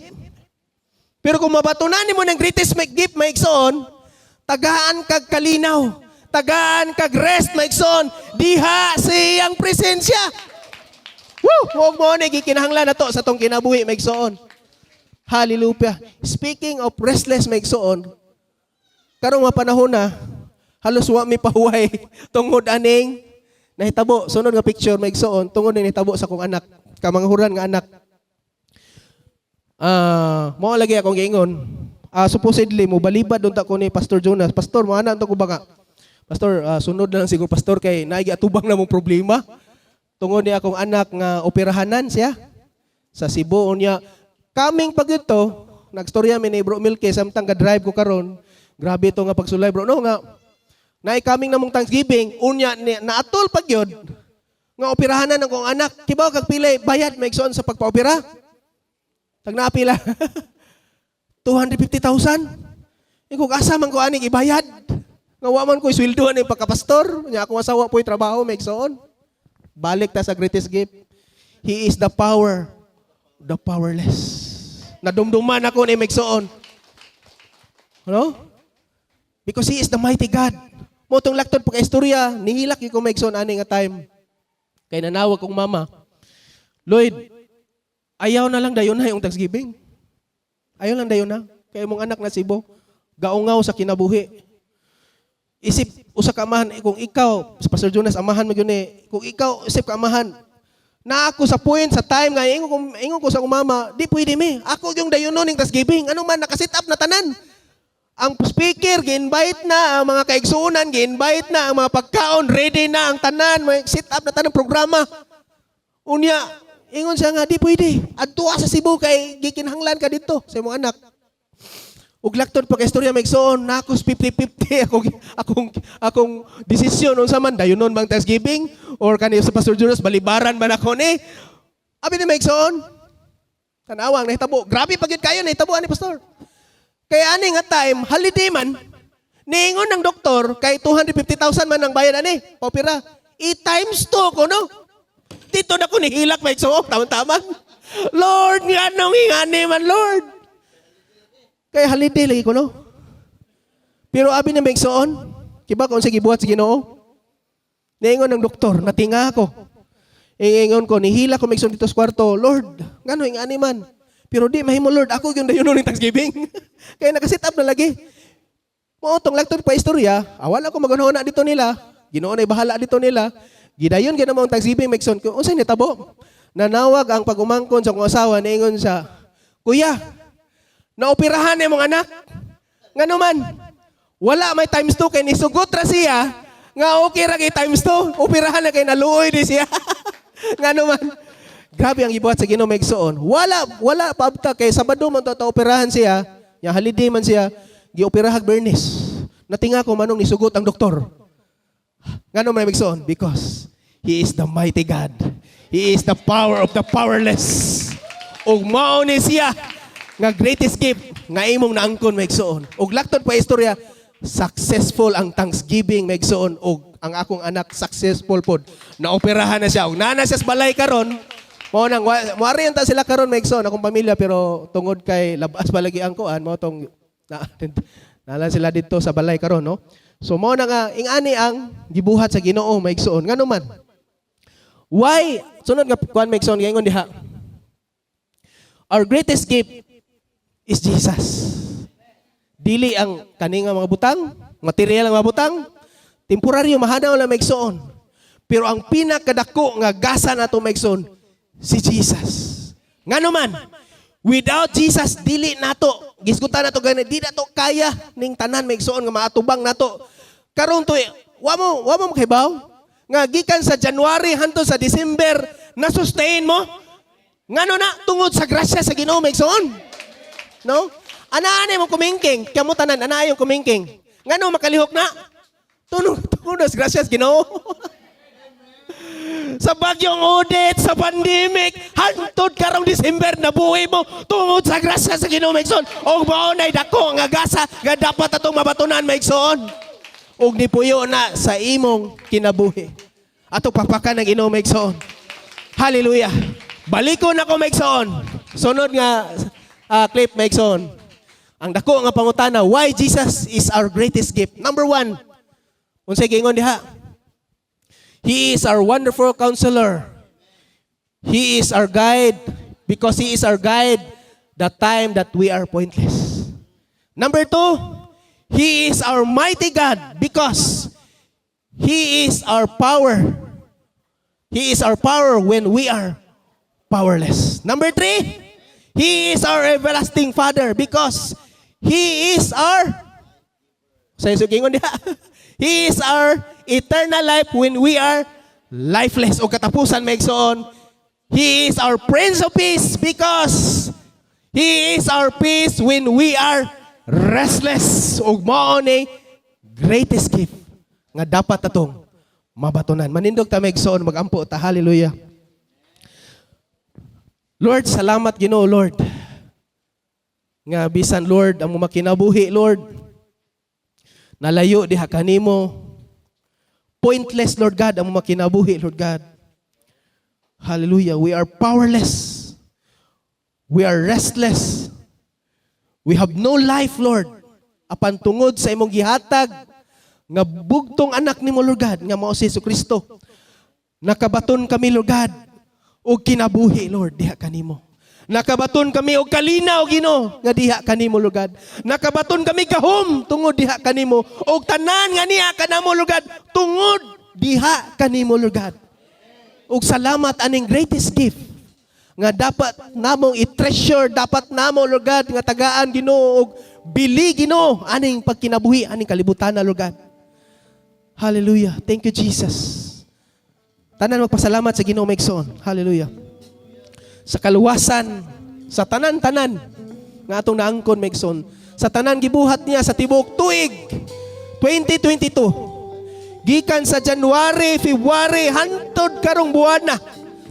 S1: Pero kung mabatunan nimo ng greatest gift, mga igsoon, tagaan kag kalinaw, tagaan kag rest, mga igsoon, diha siyang presensya. Woo! Huwag mo ni gikinahanglan na to sa tong kinabuhi, mga igsoon. Hallelujah. Speaking of restless, mga igsoon, karong mga panahon na, halos wa mi pahuway tungod aning nahitabo. Sunod nga picture, mga igsoon, tungod ning nahitabo sa akong anak, kamanghuran nga anak. Ah, mao lagi akong giingon. Ah, supposedly mo balibad unta ko ni Pastor Jonas. "Pastor, mo ana ko ba nga?" "Pastor, sunod na lang siguro, Pastor, kay naay atubang na mong problema." Tungod ni akong anak nga operahanan siya sa Cebu unya. Kaming pag ito, nagstorya mi ni Bro Milky samtang ga-drive ko karon. Grabe ito nga pagsulay, bro, no, nga naay kaming namong Thanksgiving unya ni, naatol pag yun nga operahanan ang akong anak. Kibaw kag pilay bayad, mga igsoon, sa pagpa-opera? Tag naapila. 250,000. Ikaw, asa man ko aning ibayad? Nga wa man ko sweldo ani pagkapastor. Nya akong asawa po'y trabaho, mga igsoon. Balik ta sa greatest gift. He is the power, the powerless. Nadumduman ako ni, mga igsoon. No? Because He is the mighty God. Mo tong laktod pagka-istorya, nihilak ko, mga igsoon, ani nga time. Kay nanawag kong mama, "Lloyd, ayaw na lang dayon na yung Thanksgiving. Ayaw lang dayon na. Kay mong anak na Cebu, gaungaw sa kinabuhi." Isip usa ka amahan, eh, kung ikaw, sa Pastor Jonas, amahan mo yun eh, kung ikaw, isip ka amahan, na ako sa point, sa time nga, ingon ko sa akong mama, "Di pwede mi. Ako yung dayonon ng Thanksgiving. Ano man, nakasit up na tanan. Ang speaker, gi-invite na, ang mga kaigsuunan, gi-invite na, ang mga pagkaon, ready na ang tanan, may sit up na tanan programa." Unya, ingon siya nga, "Di pwede. Adtua sa Cebu kay gikinahanglan ka dito sa imong anak." Ug laktod pagka istorya, maigsoon, nakos 50-50 akong desisyon unsa man, dayunon bang Thanksgiving or kani sa Pastor Jonas balibaran ba nako ni. Abi ni, maigsoon. Tanawang nahitabo. Grabe pa gyud kayo nahitabo ani, Pastor. Kaya ani nga time, holiday man, niingon ng doktor, kay 250,000 man ang bayad ani, opera. I-times 2 ko, no? Dito na ko nihilak, maigsoon, tama-tama. Lord, nga nung ingani man, Lord. Kaya holiday lagi ko, no? Pero abi na, maigsoon, kiba kung sige buhat sa Ginoo. Niingon ng doktor, natinga ako. Ingon ko, nihilak ko, maigsoon, dito sa kwarto, "Lord, ngano ingani man?" Pero di mahimo, Lord, ako yung dayon ng Thanksgiving. Kaya nakasit up na lagi. Mao tong laktod pa istorya, awala ko magunahuna dito nila. Ginoo na bahala dito nila. Gidayon gyud mo ang Thanksgiving, maigsoon. Kung unsay nitabo? Nanawag ang pag-umangkon sa akong asawa, niingon siya, "Kuya, naoperahan ni mong anak." Ngano man? Wala may times 2 kay nisugot ra siya nga okay ra kay times 2. Operahan na kay naluoy di siya. Ngano man? Grabe ang gibuhat sa Ginoo, maigsoon. Wala wala paabta kay Sabado man to operahan siya. Nya holiday man siya, gioperahag Bernes. Natinga ko manong nisugot ang doktor. Ngano man, maigsoon? Because He is the mighty God. He is the power of the powerless. Ug mao ni siya nga greatest gift nga imong naangkon, maigsoon. Ug laktod pa istorya, successful ang Thanksgiving, maigsoon, ug ang akong anak successful pod. Naoperahan na siya. Ug naa na siya sa balay karon. Mao nang moari ta sila karon, maigsoon, akong pamilya, pero tungod kay labas pa lagi ang kuan mao tong na, nala sila dito sa balay karon, no. So mao na nga ingani ang gibuhat sa Ginoo, maigsoon. Ngano man? Why sunod nga kuan, maigsoon, gaingon diha. Our greatest gift is Jesus. Dili ang kani nga mga butang, material ang mga butang, temporaryo mahanaw lang, maigsoon. Pero ang pinakadako nga gasa nato, maigsoon, si Jesus. Ngano man, without Jesus dili nato gisgutan nato gani, di nato kaya ning tanan, maigsoon, nga maatubang nato. Karon to wa mo makahibaw nga gikan sa January hangtod sa December na sustain mo. Ngano na? Tungod sa grasya sa Ginoo, maigsoon. No? Ana mo kumingking, kamo tanan ana yung kumingking. Ngano makalihok na? Tungod sa grasya sa Ginoo. Sa bagyong Odette, sa pandemic, hantod karong December nabuhi mo tungod sa grasya sa Ginoo, maigsoon. Og mao nay dako nga gasa nga dapat atong mabatunan, maigsoon. Og nipuyo na sa imong kinabuhi. Ato pakpakan ng Ginoo, maigsoon. Hallelujah. Balikon ako, maigsoon. Sunod nga clip, maigsoon. Ang dako nga pangutana, why Jesus is our greatest gift? Number one, unsay giingon diha? He is our wonderful counselor. He is our guide because He is our guide the time that we are pointless. Number two, He is our mighty God because He is our power. He is our power when we are powerless. Number three, He is our everlasting Father because He is our sa gingon diha. He is our eternal life when we are lifeless. O katapusan, maigsoon, He is our Prince of Peace because He is our peace when we are restless. Ug mao ni greatest gift nga dapat atong mabatunan. Manindog ta, maigsoon, magampo ta. Hallelujah. Lord, salamat Ginoo, Lord. Nga bisan, Lord, ang mga kinabuhi, Lord, nalayo diha kanimo. Pointless, Lord God, ang mga kinabuhi, Lord God. Hallelujah. We are powerless. We are restless. We have no life, Lord. Apan tungod sa imong gihatag nga bugtong anak nimo, Lord God, nga mao si Kristo, nakabaton kami, Lord God, og kinabuhi, Lord, diha kanimo. Nakabaton kami og kalinaw, Ginoo, nga diha kanimo, Lord God. Nakabaton kami gahom tungod diha kanimo. Og tanan nga niya kanamo, Lord God, tungod diha kanimo, Lord God. Og salamat aning greatest gift nga dapat namong i-treasure, dapat namo, Lord God, nga tagaan, Ginoo, og bili, Ginoo, aning pagkinabuhi, aning kalibutan na, Lord God. Hallelujah. Thank you, Jesus. Tanan magpasalamat sa Ginoo, maigsoon. Hallelujah. Sa kaluwasan, sa tanan-tanan nga atong naangkon, maigsoon. Sa tanan gibuhat niya sa tibuok tuig 2022. Gikan sa January, February, hantod karong buwan na.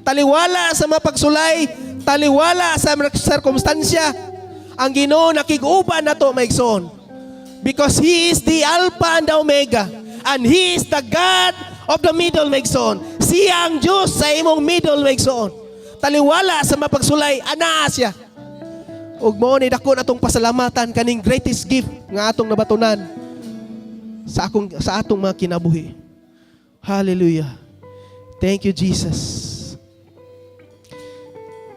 S1: Taliwala sa mga pagsulay, taliwala sa mga sirkumstansya, ang Ginoo nakig-uban nato, mga igsoon. Because He is the Alpha and the Omega. And He is the God of the middle, mga igsoon. Siya ang Diyos sa imong middle, mga igsoon. Taliwala sa mga pagsulay, anaa siya. Ug mao ni dako natong pasalamatan kaning greatest gift nga atong nabatunan sa atong mga kinabuhi. Hallelujah. Thank you, Jesus.